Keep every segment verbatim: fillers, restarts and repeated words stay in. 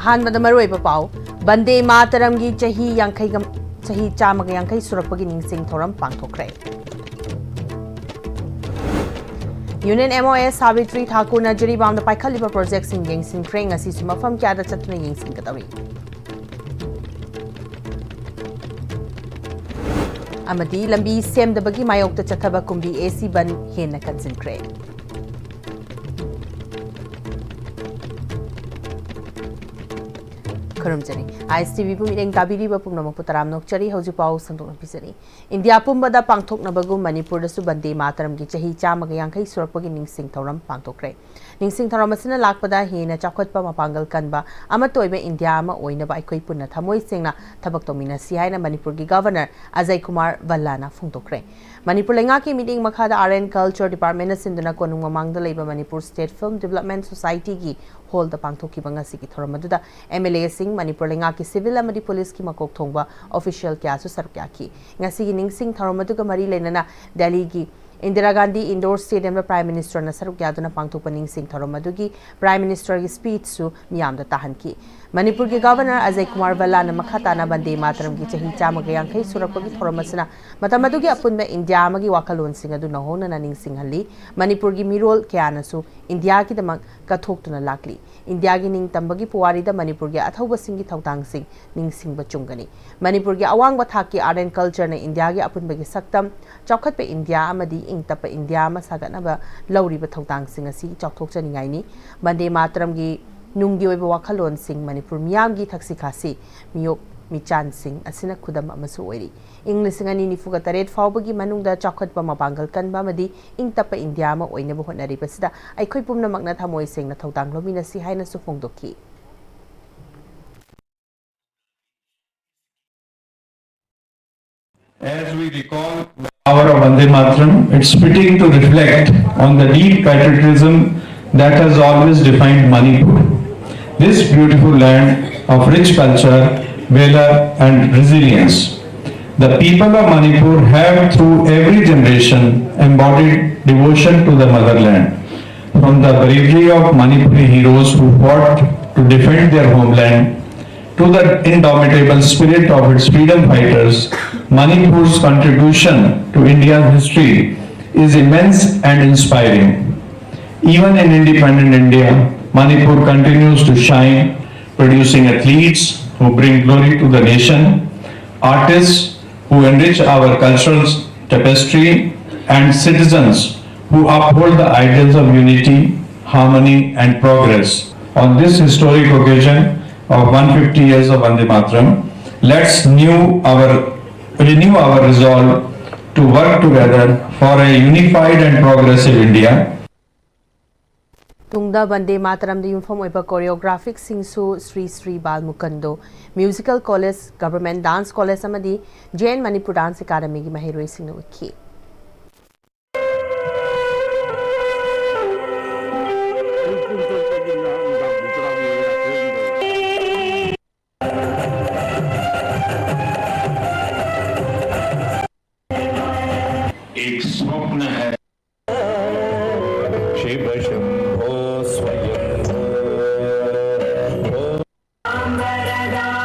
ꯑꯍꯥꯟꯕꯗ ꯃꯔꯨꯑꯣꯏꯕ ꯄꯥꯎ꯫ ꯕꯟꯗꯦ ꯃꯥꯇꯔꯝꯒꯤ ꯆꯍꯤ ꯌꯥꯡꯈꯩꯒ ꯆꯍꯤ ꯆꯥꯝꯃꯒ ꯌꯥꯡꯈꯩ ꯁꯨꯔꯛꯄꯒꯤ ꯅꯤꯡꯁꯤꯡ ꯊꯧꯔꯝ ꯄꯥꯡꯊꯣꯛꯈ꯭ꯔꯦ꯫ ꯌꯨꯅꯤꯌꯟ ꯑꯦꯝ ꯑꯣ ꯑꯦ ꯁꯥꯕꯤꯇ꯭ꯔꯤ ꯊꯥꯀꯨꯔꯅ ꯖꯤꯔꯤꯕꯥꯝꯗ ꯄꯥꯏꯈꯠꯂꯤꯕ ꯄ꯭ꯔꯣꯖꯦꯛꯁꯤꯡ ꯌꯦꯡꯁꯤꯟꯈ꯭ꯔꯦ꯫ ꯉꯁꯤꯁꯨ ꯃꯐꯝ ꯀꯌꯥꯗ ꯆꯠꯇꯨꯅ ꯌꯦꯡꯁꯤꯟꯒꯗꯧꯔꯤ꯫ ꯑꯃꯗꯤ ꯂꯝꯕꯤ ꯁꯦꯝꯗꯕꯒꯤ ꯃꯥꯌꯣꯛꯇ ꯆꯠꯊꯕ ꯀꯨꯝꯕꯤ ꯑꯦ ꯁꯤ ꯕꯟ ꯍꯦꯟꯅ ꯀꯟꯁꯤꯟꯈ꯭ꯔꯦ꯫ ꯈꯨꯔꯨꯝꯖꯔꯤ꯫ ꯑꯥꯏ ꯑꯦꯁ ꯇꯤ ꯚꯤꯕꯨ ꯃꯤꯠꯌꯦꯡ ꯇꯥꯕꯤꯔꯤꯕ ꯄꯨꯝꯅꯃꯛꯄꯨ ꯇꯔꯥꯝꯅ ꯑꯣꯛꯆꯔꯤ꯫ ꯍꯧꯖꯤꯛ ꯄꯥꯎ ꯁꯟꯗꯣꯛꯅ ꯄꯤꯖꯔꯤ꯫ ꯏꯟꯗꯤꯌꯥ ꯄꯨꯝꯕꯗ ꯄꯥꯡꯊꯣꯛꯅꯕꯒꯨꯝ ꯃꯅꯤꯄꯨꯔꯗꯁꯨ ꯕꯟꯗꯦ ꯃꯥꯇꯔꯝꯒꯤ ꯆꯍꯤ ꯆꯥꯝꯃꯒ ꯌꯥꯡꯈꯩ ꯁꯨꯔꯛꯄꯒꯤ ꯅꯤꯡꯁꯤꯡ ꯊꯧꯔꯝ ꯄꯥꯡꯊꯣꯛꯈ꯭ꯔꯦ꯫ ꯅꯤꯡꯁꯤꯡ ꯊꯧꯔꯝ ꯑꯁꯤꯅ ꯂꯥꯛꯄꯗ ꯍꯦꯟꯅ ꯆꯥꯎꯈꯠꯄ, ꯃꯄꯥꯡꯒꯜ ꯀꯟꯕ, ꯑꯃꯠꯇ ꯑꯣꯏꯕ ꯏꯟꯗꯤꯌꯥ ꯑꯃ ꯑꯣꯏꯅꯕ ꯑꯩꯈꯣꯏ ꯄꯨꯟꯅ ꯊꯃꯣꯏ ꯁꯦꯡꯅ ꯊꯕꯛ ꯇꯧꯃꯤꯟꯅꯁꯤ ꯍꯥꯏꯅ ꯃꯅꯤꯄꯨꯔꯒꯤ ꯒꯚꯔꯅꯔ ꯑꯖꯌ ꯀꯨꯃꯥꯔ ꯚꯜꯂꯥꯅ ꯐꯣꯡꯗꯣꯛꯈ꯭ꯔꯦ꯫ ꯃꯅꯤꯄꯨꯔ ꯂꯩꯉꯥꯛꯀꯤ ꯃꯤꯠꯌꯦꯡ ꯃꯈꯥꯗ ꯑꯥꯔꯠ ꯑꯦꯟ ꯀꯜꯆꯔ ꯗꯤꯄꯥꯔꯠꯃꯦꯟꯅ ꯁꯤꯟꯗꯨꯅ ꯀꯣꯅꯨꯡ ꯃꯃꯥꯡꯗ ꯂꯩꯕ ꯃꯅꯤꯄꯨꯔ ꯁ꯭ꯇꯦꯠ ꯐꯤꯜꯝ ꯗꯤꯕꯦꯂꯞꯃꯦꯟ ꯁꯣꯁꯥꯏꯇꯤꯒꯤ ꯍꯣꯜꯗ ꯄꯥꯡꯊꯣꯛꯈꯤꯕ ꯉꯁꯤꯒꯤ ꯊꯧꯔꯝ ꯑꯗꯨꯗ ꯑꯦꯝ ꯑꯦꯜ ꯑꯦꯁꯤꯡ, ꯃꯅꯤꯄꯨꯔ ꯂꯩꯉꯥꯛꯀꯤ ꯁꯤꯚꯤꯜ ꯑꯃꯗꯤ ꯄꯨꯂꯤꯁꯀꯤ ꯃꯀꯣꯛ ꯊꯣꯡꯕ ꯑꯣꯐꯤꯁꯤꯌꯦꯜ ꯀꯌꯥꯁꯨ ꯁꯔꯨꯛ ꯌꯥꯈꯤ꯫ ꯉꯁꯤꯒꯤ ꯅꯤꯡꯁꯤꯡ ꯊꯧꯔꯝ ꯑꯗꯨꯒ ꯃꯔꯤ ꯂꯩꯅꯅ ꯗꯦꯜꯂꯤꯒꯤ ꯏꯟꯗꯤꯔꯥ ꯒꯥꯟꯙꯤ ꯏꯟꯗꯣꯔ ꯁ꯭ꯇꯦꯗꯤꯌꯝꯗ ꯄ꯭ꯔꯥꯏꯝ ꯃꯤꯅꯤꯁꯇꯔꯅ ꯁꯔꯨꯛ ꯌꯥꯗꯨꯅ ꯄꯥꯡꯊꯣꯛꯄ ꯅꯤꯡꯁꯤꯡ ꯊꯧꯔꯝ ꯑꯗꯨꯒꯤ ꯄ꯭ꯔꯥꯏꯝ ꯃꯤꯅꯤꯁꯇꯔꯒꯤ ꯁ꯭ꯄꯤꯆꯁꯨ ꯃꯤꯌꯥꯝꯗ ꯇꯥꯍꯟꯈꯤ꯫ ꯃꯅꯤꯄꯨꯔꯒꯤ ꯒꯚꯔꯅꯔ ꯑꯖꯌ ꯀꯨꯃꯥꯔ ꯚꯜꯂꯥꯅ ꯃꯈꯥ ꯇꯥꯅ ꯕꯟꯗꯦ ꯃꯥꯇꯔꯝꯒꯤ ꯆꯍꯤ ꯆꯥꯝꯃꯒ ꯌꯥꯡꯈꯩ ꯁꯨꯔꯛꯄꯒꯤ ꯊꯧꯔꯝ ꯑꯁꯤꯅ ꯃꯇꯝ ꯑꯗꯨꯒꯤ ꯑꯄꯨꯟꯕ ꯏꯟꯗꯤꯌꯥ ꯑꯃꯒꯤ ꯋꯥꯈꯜꯂꯣꯟꯁꯤꯡ ꯑꯗꯨ ꯅꯧꯍꯧꯅꯅ ꯅꯤꯡꯁꯤꯡꯍꯜꯂꯤ꯫ ꯃꯅꯤꯄꯨꯔꯒꯤ ꯃꯤꯔꯣꯜ ꯀꯌꯥꯅꯁꯨ ꯏꯟꯗꯤꯌꯥꯒꯤꯗꯃꯛ ꯀꯠꯊꯣꯛꯇꯨꯅ ꯂꯥꯛꯂꯤ꯫ ꯏꯟꯗꯤꯌꯥꯒꯤ ꯅꯤꯡꯇꯝꯕꯒꯤ ꯄꯨꯋꯥꯔꯤꯗ ꯃꯅꯤꯄꯨꯔꯒꯤ ꯑꯊꯧꯕꯁꯤꯡꯒꯤ ꯊꯧꯗꯥꯡꯁꯤꯡ ꯅꯤꯡꯁꯤꯡꯕ ꯆꯨꯝꯒꯅꯤ꯫ ꯃꯅꯤꯄꯨꯔꯒꯤ ꯑꯋꯥꯡꯕ ꯊꯥꯛꯀꯤ ꯑꯥꯔꯠ ꯑꯦꯟ ꯀꯜꯆꯔꯅ ꯏꯟꯗꯤꯌꯥꯒꯤ ꯑꯄꯨꯟꯕꯒꯤ ꯁꯛꯇꯝ, ꯆꯥꯎꯈꯠꯄ ꯏꯟꯗꯤꯌꯥ ꯑꯃꯗꯤ ꯏꯪ ꯇꯞꯄ ꯏꯟꯗꯤꯌꯥ ꯑꯃ ꯁꯥꯒꯠꯅꯕ ꯂꯧꯔꯤꯕ ꯊꯧꯗꯥꯡꯁꯤꯡ ꯑꯁꯤ ꯆꯥꯎꯊꯣꯛꯆꯅꯤꯡꯉꯥꯏꯅꯤ꯫ ꯕꯟꯗꯦ ꯃꯥꯇꯔꯝꯒꯤ ꯅꯨꯡꯒꯤ ꯑꯣꯏꯕ ꯋꯥꯈꯜꯂꯣꯟꯁꯤꯡ ꯃꯅꯤꯄꯨꯔ ꯃꯤꯌꯥꯝꯒꯤ ꯊꯛꯁꯤ ꯈꯥꯁꯤ ꯃꯤꯌꯣꯛ ꯃꯤꯆꯥꯟꯁꯤꯡ ꯑꯁꯤꯅ ꯈꯨꯗꯝ ꯑꯃꯁꯨ ꯑꯣꯏꯔꯤ꯫ ꯏꯪ ꯂꯤꯁꯤꯡ ꯑꯅꯤ ꯅꯤꯐꯨꯒ ꯇꯔꯦꯠ ꯐꯥꯎꯕꯒꯤ ꯃꯅꯨꯡꯗ ꯆꯥꯎꯈꯠꯄ, ꯃꯄꯥꯡꯒꯜ ꯀꯟꯕ ꯑꯃꯗꯤ ꯏꯪ ꯇꯞꯄ ꯏꯟꯗꯤꯌꯥ ꯑꯃ ꯑꯣꯏꯅꯕ ꯍꯣꯠꯅꯔꯤꯕꯁꯤꯗ ꯑꯩꯈꯣꯏ ꯄꯨꯝꯅꯃꯛꯅ ꯊꯃꯣꯏ ꯁꯦꯡꯅ ꯊꯧꯗꯥꯡ ꯂꯧꯃꯤꯟꯅꯁꯤ ꯍꯥꯏꯅꯁꯨ ꯐꯣꯡꯗꯣꯛꯈꯤ꯫ As we recall the power of Vande Mataram, it's fitting to reflect on the deep patriotism that has always defined Manipur, this beautiful land of rich culture, valor, and resilience. The people of Manipur have, through every generation, embodied devotion to the motherland. From the bravery of Manipuri heroes who fought to defend their homeland, to the indomitable spirit of its freedom fighters, Manipur's contribution to India's history is immense and inspiring. Even in independent India, Manipur continues to shine, producing athletes who bring glory to the nation, artists who enrich our cultural tapestry, and citizens who uphold the ideals of unity, harmony, and progress. On this historic occasion of one hundred fifty years of Vande Mataram, let's new our, renew our resolve to work together for a unified and progressive India. ꯇꯨꯡꯗ ꯕꯟꯗꯦ ꯃꯥꯇꯔꯝꯗ ꯌꯨꯝꯐꯝ ꯑꯣꯏꯕ ꯀꯣꯔꯤꯌꯣꯒ꯭ꯔꯥꯐꯤꯛꯁꯤꯡꯁꯨ Shri Shri Bal Mukundo musical college, government dance college ꯑꯃꯗꯤ J N Manipur dance ꯑꯦꯀꯥꯗꯃꯤꯒꯤ ꯃꯍꯩꯔꯣꯏꯁꯤꯡꯅ ꯎꯠꯈꯤ꯫ एक स्वप्न है। Shiv Shambho Swayambho.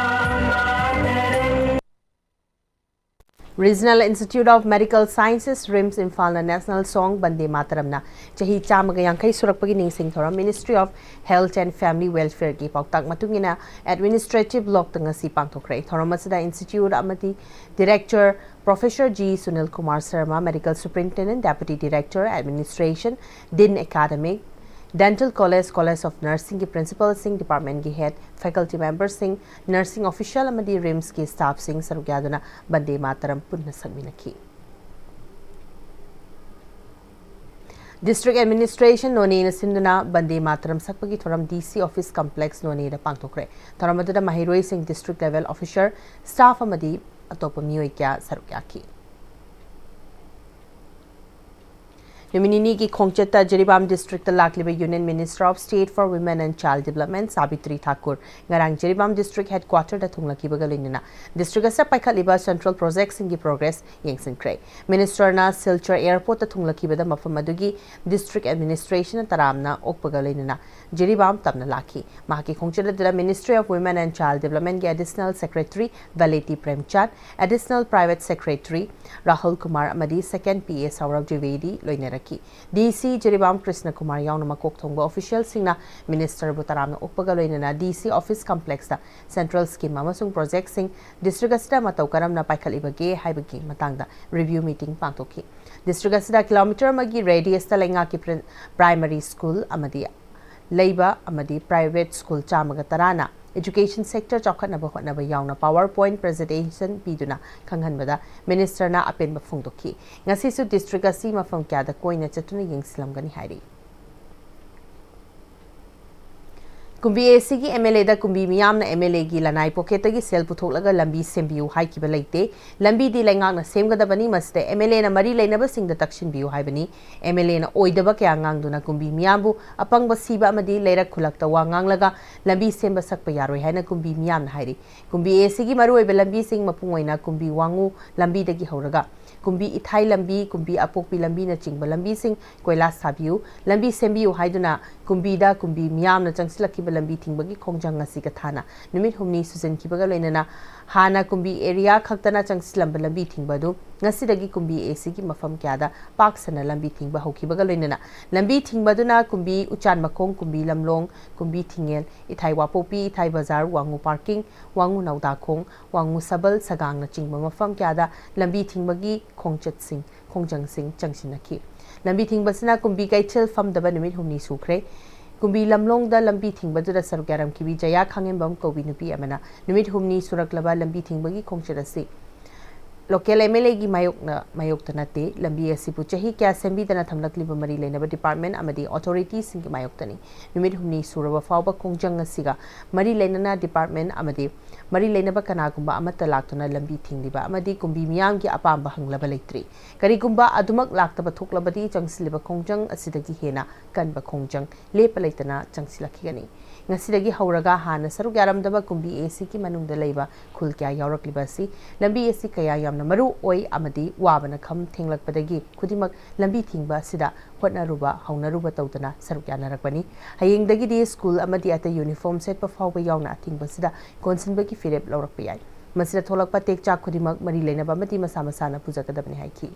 Regional Institute of Medical Sciences, RIMS, ꯏꯝꯐꯥꯜꯅ National Song ꯕꯟꯗꯦ ꯃꯥꯇꯔꯝꯅ ꯆꯍꯤ ꯆꯥꯝꯃꯒ ꯌꯥꯡꯈꯩ ꯁꯨꯔꯛꯄꯒꯤ ꯅꯤꯡꯁꯤꯡ ꯊꯧꯔꯝ Ministry of Health and Family Welfareꯒꯤ ꯄꯥꯎꯇꯥꯛ ꯃꯇꯨꯡ ꯏꯟꯅ Administrative Blockꯇ ꯉꯁꯤ ꯄꯥꯡꯊꯣꯛꯈ꯭ꯔꯦ꯫ ꯊꯧꯔꯝ ꯑꯁꯤꯗ Institute ꯑꯃꯗꯤ Director Professor G Sunil Kumar Sharma, Medical Superintendent, Deputy Director, Administration, Dean Academic, Dental College, College of Nursingꯒꯤ Principalꯁꯤꯡ, Departmentꯀꯤ Head, Faculty Memberꯁꯤꯡ, Nursing Official ꯑꯃꯗꯤ ꯔꯤꯝꯁꯀꯤ staffꯁꯤꯡ ꯁꯔꯨꯛ ꯌꯥꯗꯨꯅ ꯕꯟꯗꯦ ꯃꯥꯇꯔꯝ ꯄꯨꯟꯅ ꯁꯛꯃꯤꯟꯅꯈꯤ꯫ District Administration ꯅꯣꯅꯦꯅ ꯁꯤꯟꯗꯨꯅ ꯕꯟꯗꯦ ꯃꯥꯇꯔꯝ ꯁꯛꯄꯒꯤ ꯊꯧꯔꯝ D C Office Complex ꯅꯣꯅꯦꯗ ꯄꯥꯡꯊꯣꯛꯈ꯭ꯔꯦ꯫ ꯊꯧꯔꯝ ꯑꯗꯨꯗ ꯃꯍꯩꯔꯣꯏꯁꯤꯡ, district level officer, staff ꯑꯃꯗꯤ ꯑꯇꯣꯞꯄ ꯃꯤꯑꯣꯏ ꯀꯌꯥ ꯁꯔꯨꯛ ꯌꯥꯈꯤ꯫ ꯅꯨꯃꯤꯠ ꯅꯤꯅꯤꯒꯤ ꯈꯣꯡꯆꯠꯇ ꯖꯤꯔꯤꯕꯥꯝ ꯗꯤꯁꯇ꯭ꯔꯤꯛꯇ ꯂꯥꯛꯂꯤꯕ Union Minister of State for Women and Child Development Savitri Thakur ꯉꯔꯥꯡ ꯖꯤꯔꯤꯕꯥꯝ ꯗꯤꯁꯇ꯭ꯔꯤꯛ ꯍꯦꯗꯀ꯭ꯋꯥꯇꯔꯗ ꯊꯨꯡꯂꯈꯤꯕꯒ ꯂꯣꯏꯅꯅ ꯗꯤꯁꯇ꯭ꯔꯤꯛ ꯑꯁꯤꯗ ꯄꯥꯏꯈꯠꯂꯤꯕ ꯁꯦꯟꯇ꯭ꯔꯦꯜ ꯄ꯭ꯔꯣꯖꯦꯛꯁꯤꯡꯒꯤ ꯄ꯭ꯔꯣꯒ꯭ꯔꯦꯁ ꯌꯦꯡꯁꯤꯟꯈ꯭ꯔꯦ꯫ ꯃꯤꯅꯤꯁꯇꯔꯅ ꯁꯤꯜꯆꯔ ꯑꯦꯌꯔꯄꯣꯔꯠꯇ ꯊꯨꯡꯂꯈꯤꯕꯗ ꯃꯐꯝ ꯑꯗꯨꯒꯤ ꯗꯤꯁꯇ꯭ꯔꯤꯛ ꯑꯦꯗꯃꯤꯅꯤꯁꯇ꯭ꯔꯦꯁꯟꯅ ꯇꯔꯥꯝꯅ ꯑꯣꯛꯄꯒ ꯂꯣꯏꯅꯅ ꯖꯤꯔꯤꯕꯥꯝ ꯇꯝꯅ ꯂꯥꯛꯈꯤ꯫ ꯃꯍꯥꯛꯀꯤ ꯈꯣꯡꯆꯠ ꯑꯗꯨꯗ Ministry of Women and Child Developmentꯀꯤ Additional Secretary ꯚꯦꯂꯦꯇꯤ ꯄ꯭ꯔꯦꯝꯆꯥꯟ, Additional Private Secretary Rahul Kumar ꯑꯃꯗꯤ Second P A ꯁꯧꯔꯚ ꯗ꯭ꯋꯤꯕꯦꯗꯤ ꯂꯣꯏꯅꯔꯛꯈꯤ꯫ ꯗꯤ ꯁꯤ ꯖꯤꯔꯤꯕꯥꯝ ꯀ꯭ꯔꯤꯁꯅ ꯀꯨꯃꯥꯔ ꯌꯥꯎꯅ ꯃꯀꯣꯛ ꯊꯣꯡꯕ ꯑꯣꯐꯤꯁꯤꯌꯦꯜꯁꯤꯡꯅ ꯃꯤꯅꯤꯁꯇꯔꯕꯨ ꯇꯔꯥꯝꯅ ꯑꯣꯛꯄꯒ ꯂꯣꯏꯅꯅ ꯗꯤ ꯁꯤ ꯑꯣꯐꯤꯁ ꯀꯝꯄ꯭ꯂꯦꯛꯁꯇ ꯁꯦꯟꯇ꯭ꯔꯦꯜ ꯁ꯭ꯀꯤꯝ ꯑꯃꯁꯨꯡ ꯄ꯭ꯔꯣꯖꯦꯛꯁꯤꯡ ꯗꯤꯁꯇ꯭ꯔꯤꯛ ꯑꯁꯤꯗ ꯃꯇꯧ ꯀꯔꯝꯅ ꯄꯥꯏꯈꯠꯂꯤꯕꯒꯦ ꯍꯥꯏꯕꯒꯤ ꯃꯇꯥꯡꯗ ꯔꯤꯚ꯭ꯌꯨ ꯃꯤꯇꯤꯡ ꯄꯥꯡꯊꯣꯛꯈꯤ꯫ ꯗꯤꯁꯇ꯭ꯔꯤꯛ ꯑꯁꯤꯗ ꯀꯤꯂꯣꯃꯤꯇꯔ ꯑꯃꯒꯤ ꯔꯦꯗꯤꯌꯁꯇ ꯂꯩꯉꯥꯛꯀꯤ ꯄ꯭ꯔꯤ-, ꯄ꯭ꯔꯥꯏꯃꯔꯤ ꯁ꯭ꯀꯨꯜ ꯑꯃꯗꯤ ꯂꯩꯕ ꯑꯃꯗꯤ ꯄ꯭ꯔꯥꯏꯚꯦꯠ ꯁ꯭ꯀꯨꯜ ꯆꯥꯝꯃꯒ ꯇꯔꯥꯅ ꯑꯦꯖꯨꯀꯦꯁꯟ ꯁꯦꯛꯇꯔ ꯆꯥꯎꯈꯠꯅꯕ ꯍꯣꯠꯅꯕ ꯌꯥꯎꯅ ꯄꯥꯋꯔ ꯄꯣꯏꯟꯠ ꯄ꯭ꯔꯖꯦꯟꯇꯦꯁꯟ ꯄꯤꯗꯨꯅ ꯈꯪꯍꯟꯕꯗ ꯃꯤꯅꯤꯁꯇꯔꯅ ꯑꯄꯦꯟꯕ ꯐꯣꯡꯗꯣꯛꯈꯤ꯫ ꯉꯁꯤꯁꯨ ꯗꯤꯁꯇ꯭ꯔꯤꯛ ꯑꯁꯤ ꯃꯐꯝ ꯀꯌꯥꯗ ꯀꯣꯏꯅ ꯆꯠꯇꯨꯅ ꯌꯦꯡꯁꯤꯜꯂꯝꯒꯅꯤ ꯍꯥꯏꯔꯤ꯫ ꯀꯨꯝꯕꯤ ꯑꯦ ꯁꯤꯒꯤ ꯑꯦꯝ ꯑꯦꯜ ꯑꯦꯗ ꯀꯨꯝꯕꯤ ꯃꯤꯌꯥꯝꯅ ꯑꯦꯝ ꯑꯦꯜ ꯑꯦꯒꯤ ꯂꯅꯥꯏ ꯄꯣꯀꯦꯠꯇꯒꯤ ꯁꯦꯜ ꯄꯨꯊꯣꯛꯂꯒ ꯂꯝꯕꯤ ꯁꯦꯝꯕꯤꯌꯨ ꯍꯥꯏꯈꯤꯕ ꯂꯩꯇꯦ꯫ ꯂꯝꯕꯤꯗꯤ ꯂꯩꯉꯥꯛꯅ ꯁꯦꯝꯒꯗꯕꯅꯤ, ꯃꯁꯤꯗ ꯑꯦꯝ ꯑꯦꯜ ꯑꯦꯅ ꯃꯔꯤ ꯂꯩꯅꯕꯁꯤꯡꯗ ꯇꯛꯁꯤꯟꯕꯤꯌꯨ ꯍꯥꯏꯕꯅꯤ꯫ ꯑꯦꯝ ꯑꯦꯜ ꯑꯦꯅ ꯑꯣꯏꯗꯕ ꯀꯌꯥ ꯉꯥꯡꯗꯨꯅ ꯀꯨꯝꯕꯤ ꯃꯤꯌꯥꯝꯕꯨ ꯑꯄꯪꯕ ꯁꯤꯕ ꯑꯃꯗꯤ ꯂꯩꯔꯛ ꯈꯨꯜꯂꯛꯇ ꯋꯥ ꯉꯥꯡꯂꯒ ꯂꯝꯕꯤ ꯁꯦꯝꯕ ꯁꯛꯄ ꯌꯥꯔꯣꯏ ꯍꯥꯏꯅ ꯀꯨꯝꯕꯤ ꯃꯤꯌꯥꯝꯅ ꯍꯥꯏꯔꯤ꯫ ꯀꯨꯝꯕꯤ ꯑꯦ ꯁꯤꯒꯤ ꯃꯔꯨꯑꯣꯏꯕ ꯂꯝꯕꯤꯁꯤꯡ, ꯃꯄꯨꯡ ꯑꯣꯏꯅ ꯀꯨꯝꯕꯤ ꯋꯥꯉꯨ ꯂꯝꯕꯤꯗꯒꯤ ꯍꯧꯔꯒ ꯀꯨꯝꯕꯤ ꯏꯊꯥꯏ ꯂꯝꯕꯤ, ꯀꯨꯝꯕꯤ ꯑꯄꯣꯛꯄꯤ ꯂꯝꯕꯤꯅꯆꯤꯡꯕ ꯂꯝꯕꯤꯁꯤꯡ ꯀꯣꯏꯂꯥꯁ ꯊꯥꯕꯤꯌꯨ, ꯂꯝꯕꯤ ꯁꯦꯝꯕꯤꯌꯨ ꯍꯥꯏꯗꯨꯅ ꯀꯨꯝꯕꯤꯗ ꯀꯨꯝꯕꯤ ꯃꯤꯌꯥꯝꯅ ꯆꯪꯁꯤꯜꯂꯛꯈꯤꯕ ꯂꯝꯕꯤ ꯊꯤꯡꯕꯒꯤ ꯈꯣꯡꯖꯪ ꯉꯁꯤꯒ ꯊꯥꯅ ꯅꯨꯃꯤꯠ ꯍꯨꯝꯅꯤ ꯁꯨꯖꯟꯈꯤꯕꯒ ꯂꯣꯏꯅꯅ ꯍꯥꯟꯅ ꯀꯨꯝꯕꯤ ꯑꯦꯔꯤꯌꯥ ꯈꯛꯇꯅ ꯆꯪꯁꯤꯜꯂꯝꯕ ꯂꯝꯕꯤ ꯊꯤꯡꯕ ꯑꯗꯨ ꯉꯁꯤꯗꯒꯤ ꯀꯨꯝꯕꯤ ꯑꯦ ꯁꯤꯒꯤ ꯃꯐꯝ ꯀꯌꯥꯗ ꯄꯥꯛ ꯁꯟꯅ ꯂꯝꯕꯤ ꯊꯤꯡꯕ ꯍꯧꯈꯤꯕꯒ ꯂꯣꯏꯅꯅ ꯂꯝꯕꯤ ꯊꯤꯡꯕ ꯑꯗꯨꯅ ꯀꯨꯝꯕꯤ ꯎꯆꯥꯟ ꯃꯈꯣꯡ, ꯀꯨꯝꯕꯤ ꯂꯝꯂꯣꯡ, ꯀꯨꯝꯕꯤ ꯊꯤꯡꯉꯦꯜ, ꯏꯊꯥꯏ ꯋꯥꯄꯣꯛꯄꯤ, ꯏꯊꯥꯏ ꯕꯖꯥꯔ, ꯋꯥꯉꯨ ꯄꯥꯔꯀꯤꯡ, ꯋꯥꯉꯨ ꯅꯧꯗꯥꯈꯣꯡ, ꯋꯥꯉꯨ ꯁꯕꯜ, ꯁꯒꯥꯡꯅꯆꯤꯡꯕ ꯃꯐꯝ ꯀꯌꯥꯗ ꯂꯝꯕꯤ ꯊꯤꯡꯕꯒꯤ ꯈꯣꯡꯆꯠꯁꯤꯡ, ꯈꯣꯡꯖꯪꯁꯤꯡ ꯆꯪꯁꯤꯟꯅꯈꯤ꯫ ꯂꯝꯕꯤ ꯊꯤꯡꯕꯁꯤꯅ ꯀꯨꯝꯕꯤ ꯀꯩꯊꯦꯜ ꯐꯝꯗꯕ ꯅꯨꯃꯤꯠ ꯍꯨꯝꯅꯤ ꯁꯨꯈ꯭ꯔꯦ꯫ ꯀꯨꯝꯕꯤ ꯂꯝꯂꯣꯡꯗ ꯂꯝꯕꯤ ꯊꯤꯡꯕꯗꯨꯗ ꯁꯔꯨꯛ ꯌꯥꯔꯝꯈꯤꯕꯤ ꯖꯌꯥ ꯈꯥꯉꯦꯝꯕꯝ ꯀꯧꯕꯤ ꯅꯨꯄꯤ ꯑꯃꯅ ꯅꯨꯃꯤꯠ ꯍꯨꯝꯅꯤ ꯁꯨꯔꯛꯂꯕ ꯂꯝꯕꯤ ꯊꯤꯡꯕꯒꯤ ꯈꯣꯡꯆꯠ ꯑꯁꯤ ꯂꯣꯀꯦꯜ ꯑꯦꯝ ꯑꯦꯜ ꯑꯦꯒꯤ ꯃꯥꯌꯣꯛꯅ ꯃꯥꯌꯣꯛꯇ ꯅꯠꯇꯦ, ꯂꯝꯕꯤ ꯑꯁꯤꯕꯨ ꯆꯍꯤ ꯀꯌꯥ ꯁꯦꯝꯕꯤꯗꯅ ꯊꯝꯂꯛꯂꯤꯕ ꯃꯔꯤ ꯂꯩꯅꯕ ꯗꯤꯄꯥꯔꯠꯃꯦꯟ ꯑꯃꯗꯤ ꯑꯣꯊꯣꯔꯤꯇꯤꯁꯤꯡꯒꯤ ꯃꯥꯌꯣꯛꯇꯅꯤ꯫ ꯅꯨꯃꯤꯠ ꯍꯨꯝꯅꯤ ꯁꯨꯔꯕ ꯐꯥꯎꯕ ꯈꯣꯡꯖꯪ ꯑꯁꯤꯒ ꯃꯔꯤ ꯂꯩꯅꯅ ꯗꯤꯄꯥꯔꯠꯃꯦꯟ ꯑꯃꯗꯤ ꯃꯔꯤ ꯂꯩꯅꯕ ꯀꯅꯥꯒꯨꯝꯕ ꯑꯃꯠꯇ ꯂꯥꯛꯇꯨꯅ ꯂꯝꯕꯤ ꯊꯤꯡꯂꯤꯕ ꯑꯃꯗꯤ ꯀꯨꯝꯕꯤ ꯃꯤꯌꯥꯝꯒꯤ ꯑꯄꯥꯝꯕ ꯍꯪꯂꯕ ꯂꯩꯇ꯭ꯔꯤ꯫ ꯀꯔꯤꯒꯨꯝꯕ ꯑꯗꯨꯃꯛ ꯂꯥꯛꯇꯕ ꯊꯣꯛꯂꯕꯗꯤ ꯆꯪꯁꯤꯜꯂꯤꯕ ꯈꯣꯡꯖꯪ ꯑꯁꯤꯗꯒꯤ ꯍꯦꯟꯅ ꯀꯟꯕ ꯈꯣꯡꯖꯪ ꯂꯦꯞꯄ ꯂꯩꯇꯅ ꯆꯪꯁꯤꯜꯂꯛꯈꯤꯒꯅꯤ꯫ ꯉꯁꯤꯗꯒꯤ ꯍꯧꯔꯒ ꯍꯥꯟꯅ ꯁꯔꯨꯛ ꯌꯥꯔꯝꯗꯕ ꯀꯨꯝꯕꯤ ꯑꯦ ꯁꯤꯒꯤ ꯃꯅꯨꯡꯗ ꯂꯩꯕ ꯈꯨꯜ ꯀꯌꯥ ꯌꯥꯎꯔꯛꯂꯤꯕ ꯑꯁꯤ ꯂꯝꯕꯤ ꯑꯁꯤ ꯀꯌꯥ ꯌꯥꯝꯅ ꯃꯔꯨ ꯑꯣꯏ ꯑꯃꯗꯤ ꯋꯥꯕꯅ ꯈꯝ ꯊꯦꯡꯂꯛꯄꯗꯒꯤ ꯈꯨꯗꯤꯡꯃꯛ ꯂꯝꯕꯤ ꯊꯤꯡꯕ ꯑꯁꯤꯗ ꯍꯣꯠꯅꯔꯨꯕ ꯍꯧꯅꯔꯨꯕ ꯇꯧꯗꯅ ꯁꯔꯨꯛ ꯌꯥꯅꯔꯛꯄꯅꯤ꯫ ꯍꯌꯦꯡꯗꯒꯤꯗꯤ ꯁ꯭ꯀꯨꯜ ꯑꯃꯗꯤ ꯑꯇꯩ ꯌꯨꯅꯤꯐꯣꯔꯝ ꯁꯦꯠꯄ ꯐꯥꯎꯕ ꯌꯥꯎꯅ ꯑꯊꯤꯡꯕꯁꯤꯗ ꯀꯣꯟꯁꯤꯟꯕꯒꯤ ꯐꯤꯔꯦꯞ ꯂꯧꯔꯛꯄ ꯌꯥꯏ꯫ ꯃꯁꯤꯗ ꯊꯣꯛꯂꯛꯄ ꯇꯦꯛꯆꯥꯛ ꯈꯨꯗꯤꯡꯃꯛ ꯃꯔꯤ ꯂꯩꯅꯕ ꯑꯃꯗꯤ ꯃꯁꯥ ꯃꯁꯥꯅ ꯄꯨꯖꯒꯗꯕꯅꯤ ꯍꯥꯏꯈꯤ꯫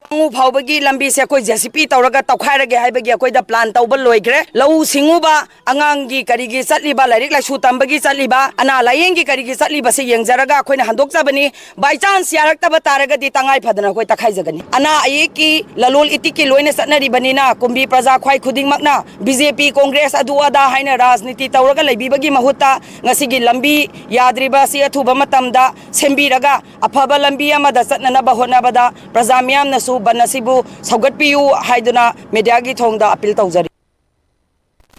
ꯋꯥꯉꯨ ꯐꯥꯎꯕꯒꯤ ꯂꯝꯕꯤꯁꯦ ꯑꯩꯈꯣꯏ ꯖꯦ ꯁꯤ ꯄꯤ ꯇꯧꯔꯒ ꯇꯧꯈꯥꯏꯔꯒꯦ ꯍꯥꯏꯕꯒꯤ ꯑꯩꯈꯣꯏꯗ ꯄ꯭ꯂꯥꯟ ꯇꯧꯕ ꯂꯣꯏꯈ꯭ꯔꯦ꯫ ꯂꯧꯎ ꯁꯤꯡꯎꯕ, ꯑꯉꯥꯡꯒꯤ ꯀꯔꯤꯒꯤ ꯆꯠꯂꯤꯕ, ꯂꯥꯏꯔꯤꯛ ꯂꯥꯏꯁꯨ ꯇꯝꯕꯒꯤ ꯆꯠꯂꯤꯕ, ꯑꯅꯥ ꯂꯥꯌꯦꯡꯒꯤ ꯀꯔꯤꯒꯤ ꯆꯠꯂꯤꯕꯁꯦ ꯌꯦꯡꯖꯔꯒ ꯑꯩꯈꯣꯏꯅ ꯍꯟꯗꯣꯛꯆꯕꯅꯤ꯫ By chance ꯌꯥꯔꯛꯇꯕ ꯇꯥꯔꯒꯗꯤ ꯇꯉꯥꯏ ꯐꯗꯅ ꯑꯩꯈꯣꯏ ꯇꯛꯈꯥꯏꯖꯒꯅꯤ꯫ ꯑꯅꯥ ꯑꯌꯦꯛꯀꯤ ꯂꯂꯣꯜ ꯏꯇꯤꯛꯀꯤ ꯂꯣꯏꯅ ꯆꯠꯅꯔꯤꯕꯅꯤꯅ ꯀꯨꯝꯕꯤ ꯄ꯭ꯔꯖꯥ ꯈ꯭ꯋꯥꯏ ꯈꯨꯗꯤꯡꯃꯛꯅ ꯕꯤ ꯖꯦ ꯄꯤ, ꯀꯣꯡꯒ꯭ꯔꯦꯁ, ꯑꯗꯨ ꯑꯗꯥ ꯍꯥꯏꯅ ꯔꯥꯖꯅꯤꯇꯤ ꯇꯧꯔꯒ ꯂꯩꯕꯤꯕꯒꯤ ꯃꯍꯨꯠꯇ ꯉꯁꯤꯒꯤ ꯂꯝꯕꯤ ꯌꯥꯗ꯭ꯔꯤꯕ ꯑꯁꯤ ꯑꯊꯨꯕ ꯃꯇꯝꯗ ꯁꯦꯝꯕꯤꯔꯒ ꯑꯐꯕ ꯂꯝꯕꯤ ꯑꯃꯗ ꯆꯠꯅꯅꯕ ꯍꯣꯠꯅꯕꯗ ꯄ꯭ꯔꯖꯥ ꯃꯤꯌꯥꯝꯅꯁꯨ ꯕꯟ ꯑꯁꯤꯕꯨ ꯁꯧꯒꯠꯄꯤꯌꯨ ꯍꯥꯏꯗꯨꯅ ꯃꯦꯗꯤꯌꯥꯒꯤ ꯊꯣꯡꯗ ꯑꯄꯤꯜ ꯇꯧꯖꯔꯤ꯫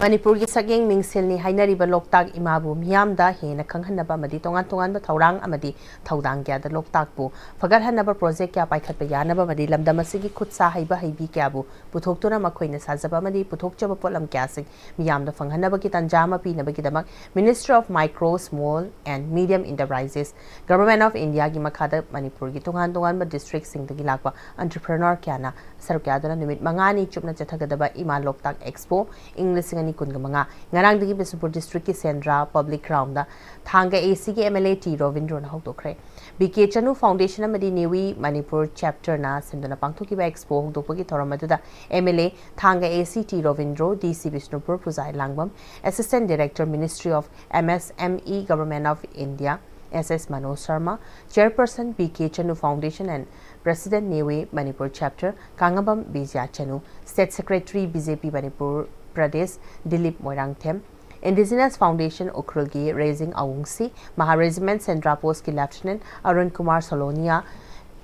ꯃꯅꯤꯄꯨꯔꯒꯤ ꯁꯛꯌꯦꯡ ꯃꯤꯡꯁꯦꯜꯅꯤ ꯍꯥꯏꯅꯔꯤꯕ ꯂꯣꯛꯇꯥꯛ ꯏꯃꯥꯕꯨ ꯃꯤꯌꯥꯝꯗ ꯍꯦꯟꯅ ꯈꯪꯍꯟꯅꯕ ꯑꯃꯗꯤ ꯇꯣꯉꯥꯟ ꯇꯣꯉꯥꯟꯕ ꯊꯧꯔꯥꯡ ꯑꯃꯗꯤ ꯊꯧꯗꯥꯡ ꯀꯌꯥꯗ ꯂꯣꯛꯇꯥꯛꯄꯨ ꯐꯒꯠꯍꯟꯅꯕ ꯄ꯭ꯔꯣꯖꯦꯛ ꯀꯌꯥ ꯄꯥꯏꯈꯠꯄ ꯌꯥꯅꯕ ꯑꯃꯗꯤ ꯂꯝꯗꯝ ꯑꯁꯤꯒꯤ ꯈꯨꯠ ꯁꯥ ꯍꯩꯕ ꯍꯩꯕꯤ ꯀꯌꯥꯕꯨ ꯄꯨꯊꯣꯛꯇꯨꯅ ꯃꯈꯣꯏꯅ ꯁꯥꯖꯕ ꯑꯃꯗꯤ ꯄꯨꯊꯣꯛꯆꯕ ꯄꯣꯠꯂꯝ ꯀꯌꯥꯁꯤꯡ ꯃꯤꯌꯥꯝꯗ ꯐꯪꯍꯟꯅꯕꯒꯤ ꯇꯥꯟꯖꯥ ꯑꯃ ꯄꯤꯅꯕꯒꯤꯗꯃꯛ Ministry of Micro, Small and Medium Enterprises, Government of Indiaꯒꯤ ꯃꯈꯥꯗ ꯃꯅꯤꯄꯨꯔꯒꯤ ꯇꯣꯉꯥꯟ ꯇꯣꯉꯥꯟꯕ ꯗꯤꯁꯇ꯭ꯔꯤꯛꯁꯤꯡꯗꯒꯤ ꯂꯥꯛꯄ ꯑꯦꯟꯇꯔꯄ꯭ꯔꯦꯅꯔ ꯀꯌꯥꯅ ꯁꯔꯨꯛ ꯌꯥꯗꯨꯅ ꯅꯨꯃꯤꯠ ꯃꯉꯥꯅꯤ ꯆꯨꯞꯅ ꯆꯠꯊꯒꯗꯕ ꯏꯃꯥ ꯂꯣꯛꯇꯥꯛ ꯑꯦꯛꯁꯄꯣ ꯏꯪ ꯂꯤꯁꯤꯡ ꯑꯅꯤ ꯀꯨꯟꯒ ꯃꯉꯥ ꯉꯔꯥꯡꯗꯒꯤ ꯕꯤꯁꯅꯨꯄꯨꯔ ꯗꯤꯁꯇ꯭ꯔꯤꯛꯀꯤ ꯁꯦꯟꯗ꯭ꯔꯥ ꯄꯕ꯭ꯂꯤꯛ ꯒ꯭ꯔꯥꯎꯟꯗ ꯊꯥꯡꯒ ꯑꯦ ꯁꯤꯒꯤ ꯑꯦꯝ ꯑꯦꯜ ꯑꯦ ꯇꯤ ꯔꯣꯕꯤꯟꯗ꯭ꯔꯣꯅ ꯍꯧꯗꯣꯛꯈ꯭ꯔꯦ꯫ ꯕꯤ ꯀꯦ ꯆꯅꯨ ꯐꯥꯎꯟꯗꯦꯁꯟ ꯑꯃꯗꯤ ꯅꯦꯋꯤ ꯃꯅꯤꯄꯨꯔ ꯆꯦꯞꯇꯔꯅ ꯁꯤꯟꯗꯨꯅ ꯄꯥꯡꯊꯣꯛꯈꯤꯕ ꯑꯦꯛꯁꯄꯣ ꯍꯧꯗꯣꯛꯄꯒꯤ ꯊꯧꯔꯝ ꯑꯗꯨꯗ ꯑꯦꯝ ꯑꯦꯜ ꯑꯦ ꯊꯥꯡꯒ ꯑꯦ ꯁꯤ ꯇꯤ ꯔꯣꯕꯤꯟꯗ꯭ꯔꯣ, ꯗꯤ ꯁꯤ Bishnupur ꯄꯨꯖꯥꯏ ꯂꯥꯡꯕꯝ, Assistant Director Ministry of M S M E Government of India, S S Manoj Sharma, Chairperson B K Chanu Foundation and President Neway Manipur Chapter Kangabam Bijay Chanu, State Secretary B J P Manipur Pradesh Dilip Moirangthem, Indigenous Foundation ꯎꯈ꯭ꯔꯨꯜꯒꯤ ꯔꯦꯖꯤꯡ ꯑꯋꯨꯡꯁꯤ, ꯃꯍꯥ regiment Sendra ꯄꯣꯁꯀꯤ lieutenant Arun Kumar Solonia,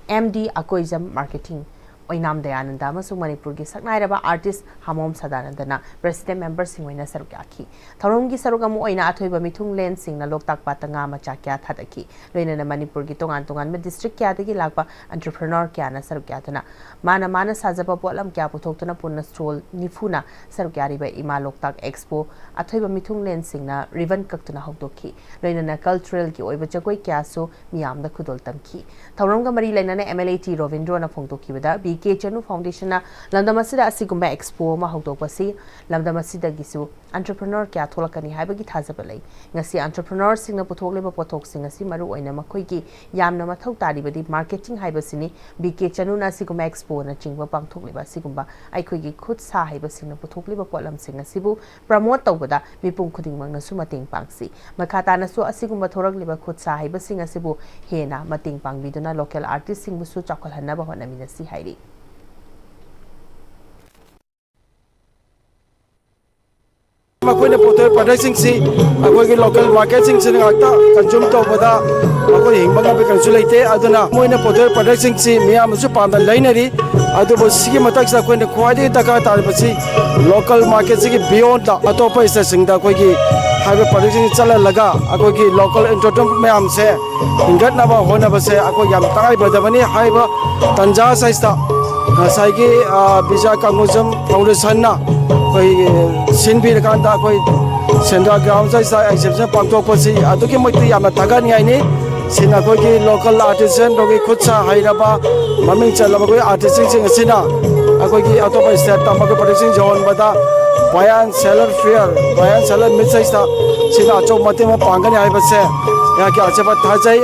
M D Akoijam marketing Oinam Dayananda ꯑꯃꯁꯨꯡ ꯃꯅꯤꯄꯨꯔꯒꯤ ꯁꯛꯅꯥꯏꯔꯕ artist ꯍꯥꯃꯣꯝ ꯁꯗꯥꯅꯟꯗꯅ president ꯃꯦꯝꯕꯔꯁꯤꯡ ꯑꯣꯏꯅ ꯁꯔꯨꯛ ꯌꯥꯈꯤ꯫ ꯊꯧꯔꯝꯒꯤ ꯁꯔꯨꯛ ꯑꯃ ꯑꯣꯏꯅ ꯑꯊꯣꯏꯕ ꯃꯤꯊꯨꯡꯂꯦꯟꯁꯤꯡꯅ ꯂꯣꯛꯇꯥꯛ ꯄꯥꯠꯇ ꯉꯥ ꯃꯆꯥ ꯀꯌꯥ ꯊꯥꯗꯈꯤ꯫ ꯂꯣꯏꯅꯅ ꯃꯅꯤꯄꯨꯔꯒꯤ ꯇꯣꯉꯥꯟ ꯇꯣꯉꯥꯟꯕ ꯗꯤꯁꯇ꯭ꯔꯤꯛ ꯀꯌꯥꯗꯒꯤ ꯂꯥꯛꯄ ꯑꯦꯟꯇꯔꯄ꯭ꯔꯦꯅꯔ ꯀꯌꯥꯅ ꯁꯔꯨꯛ ꯌꯥꯗꯨꯅ ꯃꯥꯅ ꯃꯥꯅ ꯁꯥꯖꯕ ꯄꯣꯠꯂꯝ ꯀꯌꯥ ꯄꯨꯊꯣꯛꯇꯨꯅ ꯄꯨꯟꯅ ꯁ꯭ꯇꯣꯜ ꯅꯤꯐꯨꯅ ꯁꯔꯨꯛ ꯌꯥꯔꯤꯕ ꯏꯃꯥ ꯂꯣꯛꯇꯥꯛ ꯑꯦꯛꯁꯄꯣ ꯑꯊꯣꯏꯕ ꯃꯤꯊꯨꯡꯂꯦꯟꯁꯤꯡꯅ ꯔꯤꯕꯟ ꯀꯛꯇꯨꯅ ꯍꯧꯗꯣꯛꯈꯤ꯫ ꯂꯣꯏꯅꯅ ꯀꯜꯆꯔꯦꯜꯒꯤ ꯑꯣꯏꯕ ꯖꯒꯣꯏ ꯀꯌꯥꯁꯨ ꯃꯤꯌꯥꯝꯗ ꯈꯨꯗꯣꯜ ꯇꯝꯈꯤ꯫ ꯊꯧꯔꯝꯒ ꯃꯔꯤ ꯂꯩꯅꯅ ꯑꯦꯝ ꯑꯦꯜ ꯑꯦ ꯇꯤ ꯔꯣꯕꯤꯟꯗ꯭ꯔꯣꯅ ꯐꯣꯡꯗꯣꯛꯈꯤꯕꯗ, ꯕꯤ ꯀꯦ ꯆꯅꯨ ꯐꯥꯎꯟꯗꯦꯁꯟꯅ ꯂꯝꯗꯝ ꯑꯁꯤꯗ ꯑꯁꯤꯒꯨꯝꯕ ꯑꯦꯛꯁꯄꯣ ꯑꯃ ꯍꯧꯗꯣꯛꯄꯁꯤ ꯂꯝꯗꯝ ꯑꯁꯤꯗꯒꯤꯁꯨ ꯑꯦꯟꯇꯔꯄ꯭ꯔꯦꯅꯔ ꯀꯌꯥ ꯊꯣꯛꯂꯛꯀꯅꯤ ꯍꯥꯏꯕꯒꯤ ꯊꯥꯖꯕ ꯂꯩ꯫ ꯉꯁꯤ ꯑꯦꯟꯇꯔꯄ꯭ꯔꯦꯅꯔꯁꯤꯡꯅ ꯄꯨꯊꯣꯛꯂꯤꯕ ꯄꯣꯠꯊꯣꯛꯁꯤꯡ ꯑꯁꯤ ꯃꯔꯨꯑꯣꯏꯅ ꯃꯈꯣꯏꯒꯤ ꯌꯥꯝꯅ ꯃꯊꯧ ꯇꯥꯔꯤꯕꯗꯤ ꯃꯥꯔꯀꯦꯇꯤꯡ ꯍꯥꯏꯕꯁꯤꯅꯤ꯫ ꯕꯤ ꯀꯦ ꯆꯅꯨꯅ ꯑꯁꯤꯒꯨꯝꯕ ꯑꯦꯛꯁꯄꯣꯅꯆꯤꯡꯕ ꯄꯥꯡꯊꯣꯛꯂꯤꯕ ꯑꯁꯤꯒꯨꯝꯕ ꯑꯩꯈꯣꯏꯒꯤ ꯈꯨꯠ ꯁꯥ ꯍꯩꯕꯁꯤꯡꯅ ꯄꯨꯊꯣꯛꯂꯤꯕ ꯄꯣꯠꯂꯝꯁꯤꯡ ꯑꯁꯤꯕꯨ ꯄ꯭ꯔꯃꯣꯠ ꯇꯧꯕꯗ ꯃꯤꯄꯨꯝ ꯈꯨꯗꯤꯡꯃꯛꯅꯁꯨ ꯃꯇꯦꯡ ꯄꯥꯡꯁꯤ꯫ ꯃꯈꯥ ꯇꯥꯅꯁꯨ ꯑꯁꯤꯒꯨꯝꯕ ꯊꯣꯔꯛꯂꯤꯕ ꯈꯨꯠ ꯁꯥ ꯍꯩꯕꯁꯤꯡ ꯑꯁꯤꯕꯨ ꯍꯦꯟꯅ ꯃꯇꯦꯡ ꯄꯥꯡꯕꯤꯗꯨꯅ ꯂꯣꯀꯦꯜ ꯑꯥꯔꯇꯤꯁꯁꯤꯡꯕꯨꯁꯨ ꯆꯥꯎꯈꯠꯍꯟꯅꯕ ꯍꯣꯠꯅꯃꯤꯟꯅꯁꯤ ꯍꯥꯏꯔꯤ꯫ ꯃꯈꯣꯏꯅ ꯄꯨꯊꯣꯛꯏ ꯄ꯭ꯔꯗꯛꯁꯤꯡꯁꯤ ꯑꯩꯈꯣꯏꯒꯤ ꯂꯣꯀꯦꯜ ꯃꯥꯔꯀꯦꯠꯁꯤꯡꯁꯤꯅ ꯉꯥꯛꯇ ꯀꯟꯖꯨꯝ ꯇꯧꯕꯗ ꯃꯈꯣꯏ ꯍꯤꯡꯕ ꯉꯝꯕ ꯀꯔꯤꯁꯨ ꯂꯩꯇꯦ꯫ ꯑꯗꯨꯅ ꯃꯣꯏꯅ ꯄꯨꯊꯣꯛꯏ ꯄ꯭ꯔꯗꯛꯁꯤꯡꯁꯤ ꯃꯤꯌꯥꯝꯅꯁꯨ ꯄꯥꯝꯅ ꯂꯩꯅꯔꯤ꯫ ꯑꯗꯨꯕꯨ ꯁꯤꯒꯤ ꯃꯊꯛꯁꯤꯗ ꯑꯩꯈꯣꯏꯅ ꯈ꯭ꯋꯥꯏꯗꯒꯤ ꯗꯔꯀꯥꯔ ꯇꯥꯔꯤꯕꯁꯤ ꯂꯣꯀꯦꯜ ꯃꯥꯔꯀꯦꯠꯁꯤꯒꯤ ꯕꯤꯌꯣꯟꯗ ꯑꯇꯣꯞꯄ ꯁ꯭ꯇꯦꯠꯁꯤꯡꯗ ꯑꯩꯈꯣꯏꯒꯤ ꯍꯥꯏꯔꯤꯕ ꯄ꯭ꯔꯗꯛꯁꯤꯡꯁꯤ ꯆꯠꯍꯜꯂꯒ ꯑꯩꯈꯣꯏꯒꯤ ꯂꯣꯀꯦꯜ ꯑꯦꯟꯇꯔꯄ꯭ꯔꯦꯅꯔ ꯃꯌꯥꯝꯁꯦ ꯍꯤꯡꯒꯠꯅꯕ ꯍꯣꯠꯅꯕꯁꯦ ꯑꯩꯈꯣꯏ ꯌꯥꯝ ꯇꯉꯥꯏꯐꯗꯕꯅꯤ꯫ ꯍꯥꯏꯔꯤꯕ ꯇꯟꯖꯥ ꯑꯁꯤꯗ ꯉꯁꯥꯏꯒꯤ, ꯑ, ꯕꯤꯖꯥ ꯀꯥꯡꯒꯨꯖꯝ ꯐꯥꯎꯟꯗꯦꯁꯟꯅ ꯑꯩꯈꯣꯏ ꯁꯤꯟꯕꯤꯔꯀꯥꯟꯗ ꯑꯩꯈꯣꯏ ꯁꯦꯟꯗ꯭ꯔꯥ ꯒ꯭ꯔꯥꯎꯟꯁꯤꯗ ꯑꯦꯛꯖꯤꯕꯤꯁꯟ ꯄꯥꯡꯊꯣꯛꯄꯁꯤ ꯑꯗꯨꯛꯀꯤ ꯃꯇꯤꯛ ꯌꯥꯝꯅ ꯊꯥꯒꯠꯅꯤꯡꯉꯥꯏꯅꯤ꯫ ꯁꯤꯅ ꯑꯩꯈꯣꯏꯒꯤ ꯂꯣꯀꯦꯜ ꯑꯥꯔꯇꯤꯁꯟ, ꯑꯩꯈꯣꯏꯒꯤ ꯈꯨꯠ ꯁꯥ ꯍꯩꯔꯕ ꯃꯃꯤꯡ ꯆꯠꯂꯕ ꯑꯩꯈꯣꯏ ꯑꯥꯔꯇꯤꯁꯁꯤꯡ ꯑꯁꯤꯅ ꯑꯩꯈꯣꯏꯒꯤ ꯑꯇꯣꯞꯄ ꯁ꯭ꯇꯦꯠꯇ ꯃꯈꯣꯏ ꯄ꯭ꯔꯗꯛꯁꯤꯡ ꯌꯧꯍꯟꯕꯗ buy and seller fair, buy and seller meet ꯁꯤꯗ ꯁꯤꯅ ꯑꯆꯧꯕ ꯃꯇꯦꯡ ꯑꯃ ꯄꯥꯡꯒꯅꯤ ꯍꯥꯏꯕꯁꯦ ꯑꯩꯍꯥꯛꯀꯤ ꯑꯆꯦꯠꯄ ꯊꯥꯖꯩ꯫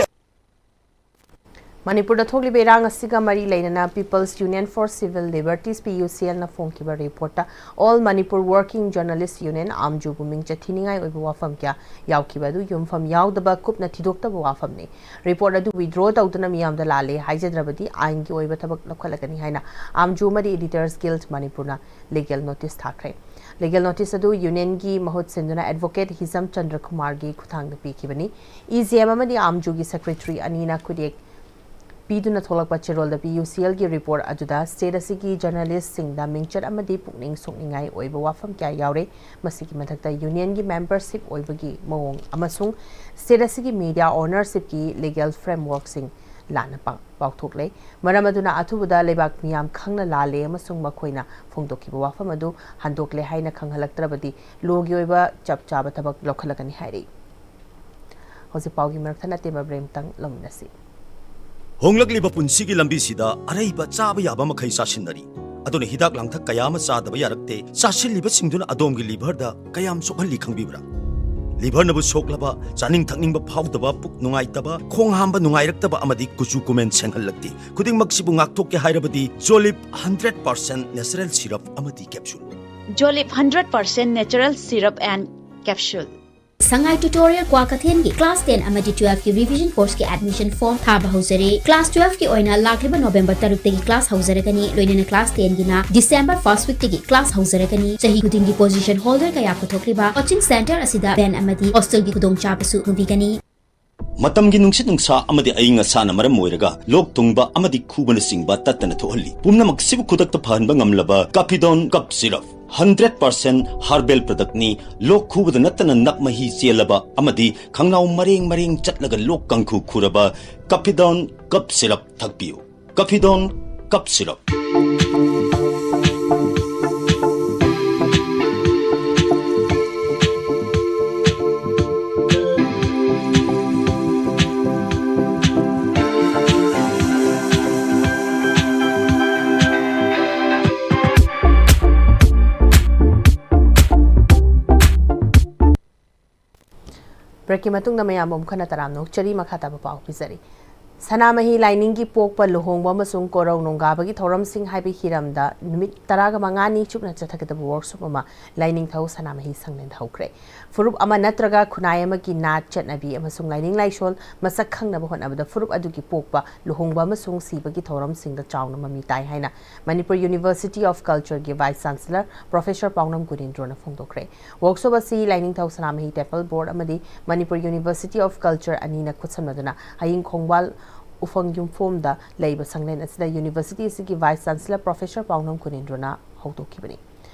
ꯃꯅꯤꯄꯨꯔꯗ ꯊꯣꯛꯂꯤꯕ ꯏꯔꯥꯡ ꯑꯁꯤꯒ ꯃꯔꯤ ꯂꯩꯅꯅ People's Union for Civil Liberties, P U C ꯑꯦꯜꯅ ꯐꯣꯡꯈꯤꯕ ꯔꯤꯄꯣꯔꯠꯇ All Manipur Working Journalist Union, ꯑꯥꯝꯖꯨꯕꯨ ꯃꯤꯡ ꯆꯠꯊꯤꯅꯤꯡꯉꯥꯏ ꯑꯣꯏꯕ ꯋꯥꯐꯝ ꯀꯌꯥ ꯌꯥꯎꯈꯤꯕ ꯑꯗꯨ ꯌꯨꯝꯐꯝ ꯌꯥꯎꯗꯕ, ꯀꯨꯞꯅ ꯊꯤꯗꯣꯛꯇꯕ ꯋꯥꯐꯝꯅꯤ꯫ ꯔꯤꯄꯣꯔꯠ ꯑꯗꯨ ꯋꯤꯗ꯭ꯔꯣ ꯇꯧꯗꯨꯅ ꯃꯤꯌꯥꯝꯗ ꯂꯥꯜꯂꯦ ꯍꯥꯏꯖꯗ꯭ꯔꯕꯗꯤ ꯑꯥꯏꯟꯒꯤ ꯑꯣꯏꯕ ꯊꯕꯛ ꯂꯧꯈꯠꯂꯒꯅꯤ ꯍꯥꯏꯅ ꯑꯥꯝꯖꯨ ꯑꯃꯗꯤ Editors Guild ꯃꯅꯤꯄꯨꯔꯅ ꯂꯤꯒꯦꯜ ꯅꯣꯇꯤꯁ ꯊꯥꯈ꯭ꯔꯦ꯫ Legal notice ꯑꯗꯨ ꯌꯨꯅꯤꯌꯟꯒꯤ ꯃꯍꯨꯠ ꯁꯤꯟꯗꯨꯅ ꯑꯦꯗꯚꯣꯀꯦꯠ ꯍꯤꯖꯝ ꯆꯟꯗ꯭ꯔ ꯀꯨꯃꯥꯔꯒꯤ ꯈꯨꯠꯊꯥꯡꯗ ꯄꯤꯈꯤꯕꯅꯤ꯫ ꯏ ꯖꯤ ꯑꯦꯝ ꯑꯃꯗꯤ ꯑꯥꯝꯖꯨꯒꯤ ꯁꯦꯀ꯭ꯔꯦꯇꯔꯤ ꯑꯅꯤꯅ ꯈꯨꯠꯌꯦꯛ ꯄꯤꯗꯨꯅ ꯊꯣꯛꯂꯛꯄ ꯆꯦꯔꯣꯜꯗ ꯄꯤ ꯌꯨ ꯁꯤ ꯑꯦꯜꯒꯤ ꯔꯤꯄꯣꯔꯠ ꯑꯗꯨꯗ ꯁ꯭ꯇꯦꯠ ꯑꯁꯤꯒꯤ ꯖꯔꯅꯦꯂꯤꯁꯁꯤꯡꯗ ꯃꯤꯡꯆꯠ ꯑꯃꯗꯤ ꯄꯨꯛꯅꯤꯡ ꯁꯣꯛꯅꯤꯡꯉꯥꯏ ꯑꯣꯏꯕ ꯋꯥꯐꯝ ꯀꯌꯥ ꯌꯥꯎꯔꯦ꯫ ꯃꯁꯤꯒꯤ ꯃꯊꯛꯇ ꯌꯨꯅꯤꯌꯟꯒꯤ ꯃꯦꯝꯕꯔꯁꯤꯞ ꯑꯣꯏꯕꯒꯤ ꯃꯑꯣꯡ ꯑꯃꯁꯨꯡ ꯁ꯭ꯇꯦꯠ ꯑꯁꯤꯒꯤ ꯃꯤꯗꯤꯌꯥ ꯑꯣꯅꯔꯁꯤꯞꯀꯤ ꯂꯤꯒꯦꯜ ꯐ꯭ꯔꯦꯝꯋꯔꯛꯁꯤꯡ ꯂꯥꯟꯅ ꯄꯥꯎ-, ꯄꯥꯎꯊꯣꯛꯂꯦ꯫ ꯃꯔꯝ ꯑꯗꯨꯅ ꯑꯊꯨꯕꯗ ꯂꯩꯕꯥꯛ ꯃꯤꯌꯥꯝ ꯈꯪꯅ ꯂꯥꯜꯂꯦ ꯑꯃꯁꯨꯡ ꯃꯈꯣꯏꯅ ꯐꯣꯡꯗꯣꯛꯈꯤꯕ ꯋꯥꯐꯝ ꯑꯗꯨ ꯍꯟꯗꯣꯛꯂꯦ ꯍꯥꯏꯅ ꯈꯪꯍꯜꯂꯛꯇ꯭ꯔꯕꯗꯤ ꯂꯣꯒꯤ ꯑꯣꯏꯕ ꯆꯞ ꯆꯥꯕ ꯊꯕꯛ ꯂꯧꯈꯠꯂꯒꯅꯤ ꯍꯥꯏꯔꯤ꯫ ꯍꯧꯖꯤꯛ ꯄꯥꯎꯒꯤ ꯃꯔꯛ ꯊꯠꯅ ꯇꯦꯟꯕ ꯕ꯭ꯔꯦꯛ ꯑꯃꯇꯪ ꯂꯧꯃꯤꯟꯅꯁꯤ꯫ ꯍꯣꯡꯂꯛꯂꯤꯕ ꯄꯨꯟꯁꯤꯒꯤ ꯂꯝꯕꯤꯁꯤꯗ ꯑꯔꯩꯕ ꯆꯥꯕ ꯌꯥꯕ ꯃꯈꯩ ꯆꯥꯁꯤꯟꯅꯔꯤ꯫ ꯑꯗꯨꯅ ꯍꯤꯗꯥꯛ ꯂꯥꯡꯊꯛ ꯀꯌꯥ ꯑꯃ ꯆꯥꯗꯕ ꯌꯥꯔꯛꯇꯦ꯫ ꯆꯥꯁꯤꯜꯂꯤꯕꯁꯤꯡꯗꯨꯅ ꯑꯗꯣꯝꯒꯤ ꯂꯤꯚꯔꯗ ꯀꯌꯥꯝ ꯁꯣꯛꯍꯜꯂꯤ ꯈꯪꯕꯤꯕ꯭ꯔꯥ? ꯂꯤꯚꯔꯅꯕꯨ ꯁꯣꯛꯂꯕ, ꯆꯥꯅꯤꯡ ꯊꯛꯅꯤꯡꯕ ꯐꯥꯎꯗꯕ, ꯄꯨꯛ ꯅꯨꯡꯉꯥꯏꯇꯕ, ꯈꯣꯡ ꯍꯥꯝꯕ ꯅꯨꯡꯉꯥꯏꯔꯛꯇꯕ ꯑꯃꯗꯤ ꯀꯨꯆꯨ ꯀꯨꯃꯦꯟ ꯁꯦꯡꯍꯜꯂꯛꯇꯦ꯫ ꯈꯨꯗꯤꯡꯃꯛꯁꯤꯕꯨ ꯉꯥꯛꯊꯣꯛꯀꯦ ꯍꯥꯏꯔꯕꯗꯤ Zolip hundred percent natural syrup ꯑꯃꯗꯤ capsule. Zolip hundred percent natural syrup and capsule. ꯁꯉꯥꯏ ꯇ꯭ꯌꯨꯇꯣꯔꯤꯌꯦꯜ ꯀ꯭ꯋꯥꯀꯩꯊꯦꯜꯒꯤ ꯀ꯭ꯂꯥꯁ ꯇꯦꯟ ꯑꯃꯗꯤ ꯇꯨꯋꯦꯜꯐꯀꯤ ꯔꯤꯚꯤꯖꯟ ꯀꯣꯔꯁꯀꯤ ꯑꯦꯗꯃꯤꯁꯟ ꯐꯣꯔꯝ ꯊꯥꯕ ꯍꯧꯖꯔꯦ꯫ ꯀ꯭ꯂꯥꯁ ꯇꯨꯋꯦꯜꯐꯀꯤ ꯑꯣꯏꯅ ꯂꯥꯛꯂꯤꯕ ꯅꯣꯕꯦꯝꯕꯔ ꯇꯔꯨꯛꯇꯒꯤ ꯀ꯭ꯂꯥꯁ ꯍꯧꯖꯔꯒꯅꯤ, ꯂꯣꯏꯅꯅ ꯀ꯭ꯂꯥꯁ ꯇꯦꯟꯒꯤꯅ ꯗꯤꯁꯦꯝꯕꯔ ꯐꯥꯔꯁꯠ ꯋꯤꯛꯇꯒꯤ ꯀ꯭ꯂꯥꯁ ꯍꯧꯖꯔꯒꯅꯤ꯫ ꯆꯍꯤ ꯈꯨꯗꯤꯡꯒꯤ ꯄꯣꯖꯤꯁꯟ ꯍꯣꯜꯗꯔ ꯀꯌꯥ ꯄꯨꯊꯣꯛꯂꯤꯕ ꯀꯣꯆꯤꯡ ꯁꯦꯟꯇꯔ ꯑꯁꯤꯗ ꯚꯦꯟ ꯑꯃꯗꯤ ꯍꯣꯁꯇꯦꯜꯒꯤ ꯈꯨꯗꯣꯡꯆꯥꯕꯁꯨ ꯐꯪꯕꯤꯒꯅꯤ꯫ ꯃꯇꯝꯒꯤ ꯅꯨꯡꯁꯤꯠ ꯅꯨꯡꯁꯥ ꯑꯃꯗꯤ ꯑꯏꯪ ꯑꯁꯥꯅ ꯃꯔꯝ ꯑꯣꯏꯔꯒ ꯂꯣꯛ ꯊꯨꯡꯕ ꯑꯃꯗꯤ ꯈꯨꯕꯅꯆꯤꯡꯕ ꯇꯠꯇꯅ ꯊꯣꯛꯍꯜꯂꯤ꯫ ꯄꯨꯝꯅꯃꯛꯁꯤꯕꯨ ꯈꯨꯗꯛꯇ ꯐꯍꯟꯕ ꯉꯝꯂꯕ ꯀꯥꯐꯤꯗꯣꯟ ꯀꯞ ꯁꯤꯔꯞ, ꯍꯟꯗ꯭ꯔꯦꯠ ꯄꯥꯔꯁꯦꯟ ꯍꯥꯔꯕꯦꯜ ꯄ꯭ꯔꯗꯛꯅꯤ꯫ ꯂꯣꯛ ꯈꯨꯕꯗ ꯅꯠꯇꯅ ꯅꯞ ꯃꯍꯤ ꯆꯦꯜꯂꯕ ꯑꯃꯗꯤ ꯈꯪꯅꯥꯎ ꯃꯔꯦꯡ ꯃꯔꯦꯡ ꯆꯠꯂꯒ ꯂꯣꯛ ꯀꯥꯡꯈꯨ ꯈꯨꯔꯕ ꯀꯥꯐꯤꯗꯣꯟ ꯀꯞ ꯁꯤꯔꯞ ꯊꯛꯄꯤꯌꯨ꯫ ꯀꯥꯐꯤꯗꯣꯟ ꯀꯞ ꯁꯤꯔꯞ꯫ ꯕ꯭ꯔꯦꯛꯀꯤ ꯃꯇꯨꯡꯗ ꯃꯌꯥꯝꯕꯨ ꯑꯃꯨꯛ ꯍꯟꯅ ꯇꯔꯥꯝꯅ ꯑꯣꯛꯆꯔꯤ꯫ ꯃꯈꯥ ꯇꯥꯕ ꯄꯥꯎ ꯄꯤꯖꯔꯤ꯫ ꯁꯅꯥꯃꯍꯤ ꯂꯥꯏꯅꯤꯡꯒꯤ ꯄꯣꯛꯄ, ꯂꯨꯍꯣꯡꯕ ꯑꯃꯁꯨꯡ ꯀꯣꯔꯧ ꯅꯣꯡꯒꯥꯕꯒꯤ ꯊꯧꯔꯝꯁꯤꯡ ꯍꯥꯏꯕ ꯍꯤꯔꯝꯗ ꯅꯨꯃꯤꯠ ꯇꯔꯥꯒ ꯃꯉꯥꯅꯤ ꯆꯨꯞꯅ ꯆꯠꯊꯒꯗꯕ ꯋꯥꯔꯛꯁꯣꯞ ꯑꯃ ꯂꯥꯏꯅꯤꯡꯊꯧ ꯁꯅꯥꯃꯍꯤ ꯁꯪꯂꯦꯟꯗ ꯍꯧꯈ꯭ꯔꯦ꯫ ꯐꯨꯔꯨꯞ ꯑꯃ ꯅꯠꯇ꯭ꯔꯒ ꯈꯨꯟꯅꯥꯏ ꯑꯃꯒꯤ ꯅꯥꯠ, ꯆꯠꯅꯕꯤ ꯑꯃꯁꯨꯡ ꯂꯥꯏꯅꯤꯡ ꯂꯥꯏꯁꯣꯜ ꯃꯁꯛ ꯈꯪꯅꯕ ꯍꯣꯠꯅꯕꯗ ꯐꯨꯔꯨꯞ ꯑꯗꯨꯒꯤ ꯄꯣꯛꯄ, ꯂꯨꯍꯣꯡꯕ ꯑꯃꯁꯨꯡ ꯁꯤꯕꯒꯤ ꯊꯧꯔꯝꯁꯤꯡꯗ ꯆꯥꯎꯅ ꯃꯃꯤ ꯇꯥꯏ ꯍꯥꯏꯅ ꯃꯅꯤꯄꯨꯔ University of Culture ꯒꯤ Vice Chancellor Professor ꯄꯥꯎꯅꯝ ꯒꯨꯅꯦꯟꯗ꯭ꯔꯣꯅ ꯐꯣꯡꯗꯣꯛꯈ꯭ꯔꯦ꯫ ꯋꯥꯔꯛꯁꯣꯞ ꯑꯁꯤ ꯂꯥꯏꯅꯤꯡꯊꯧ ꯁꯅꯥꯃꯍꯤ Temple Board ꯑꯃꯗꯤ ꯃꯅꯤꯄꯨꯔ University of Culture ꯑꯅꯤꯅ ꯈꯨꯠꯁꯝꯅꯗꯨꯅ ꯍꯌꯤꯡ ꯈꯣꯡꯕꯥꯜ ꯎꯐꯪ ꯌꯨꯝꯐꯣꯝꯗ ꯂꯩꯕ ꯁꯪꯂꯦꯟ ꯑꯁꯤꯗ ꯌꯨꯅꯤꯚꯔꯁꯤꯇꯤ ꯑꯁꯤꯒꯤ Vice Chancellor Professor ꯄꯥꯎꯅꯝ ꯒꯨꯅꯦꯟꯗ꯭ꯔꯣꯅ ꯍꯧꯗꯣꯛꯈꯤꯕꯅꯤ꯫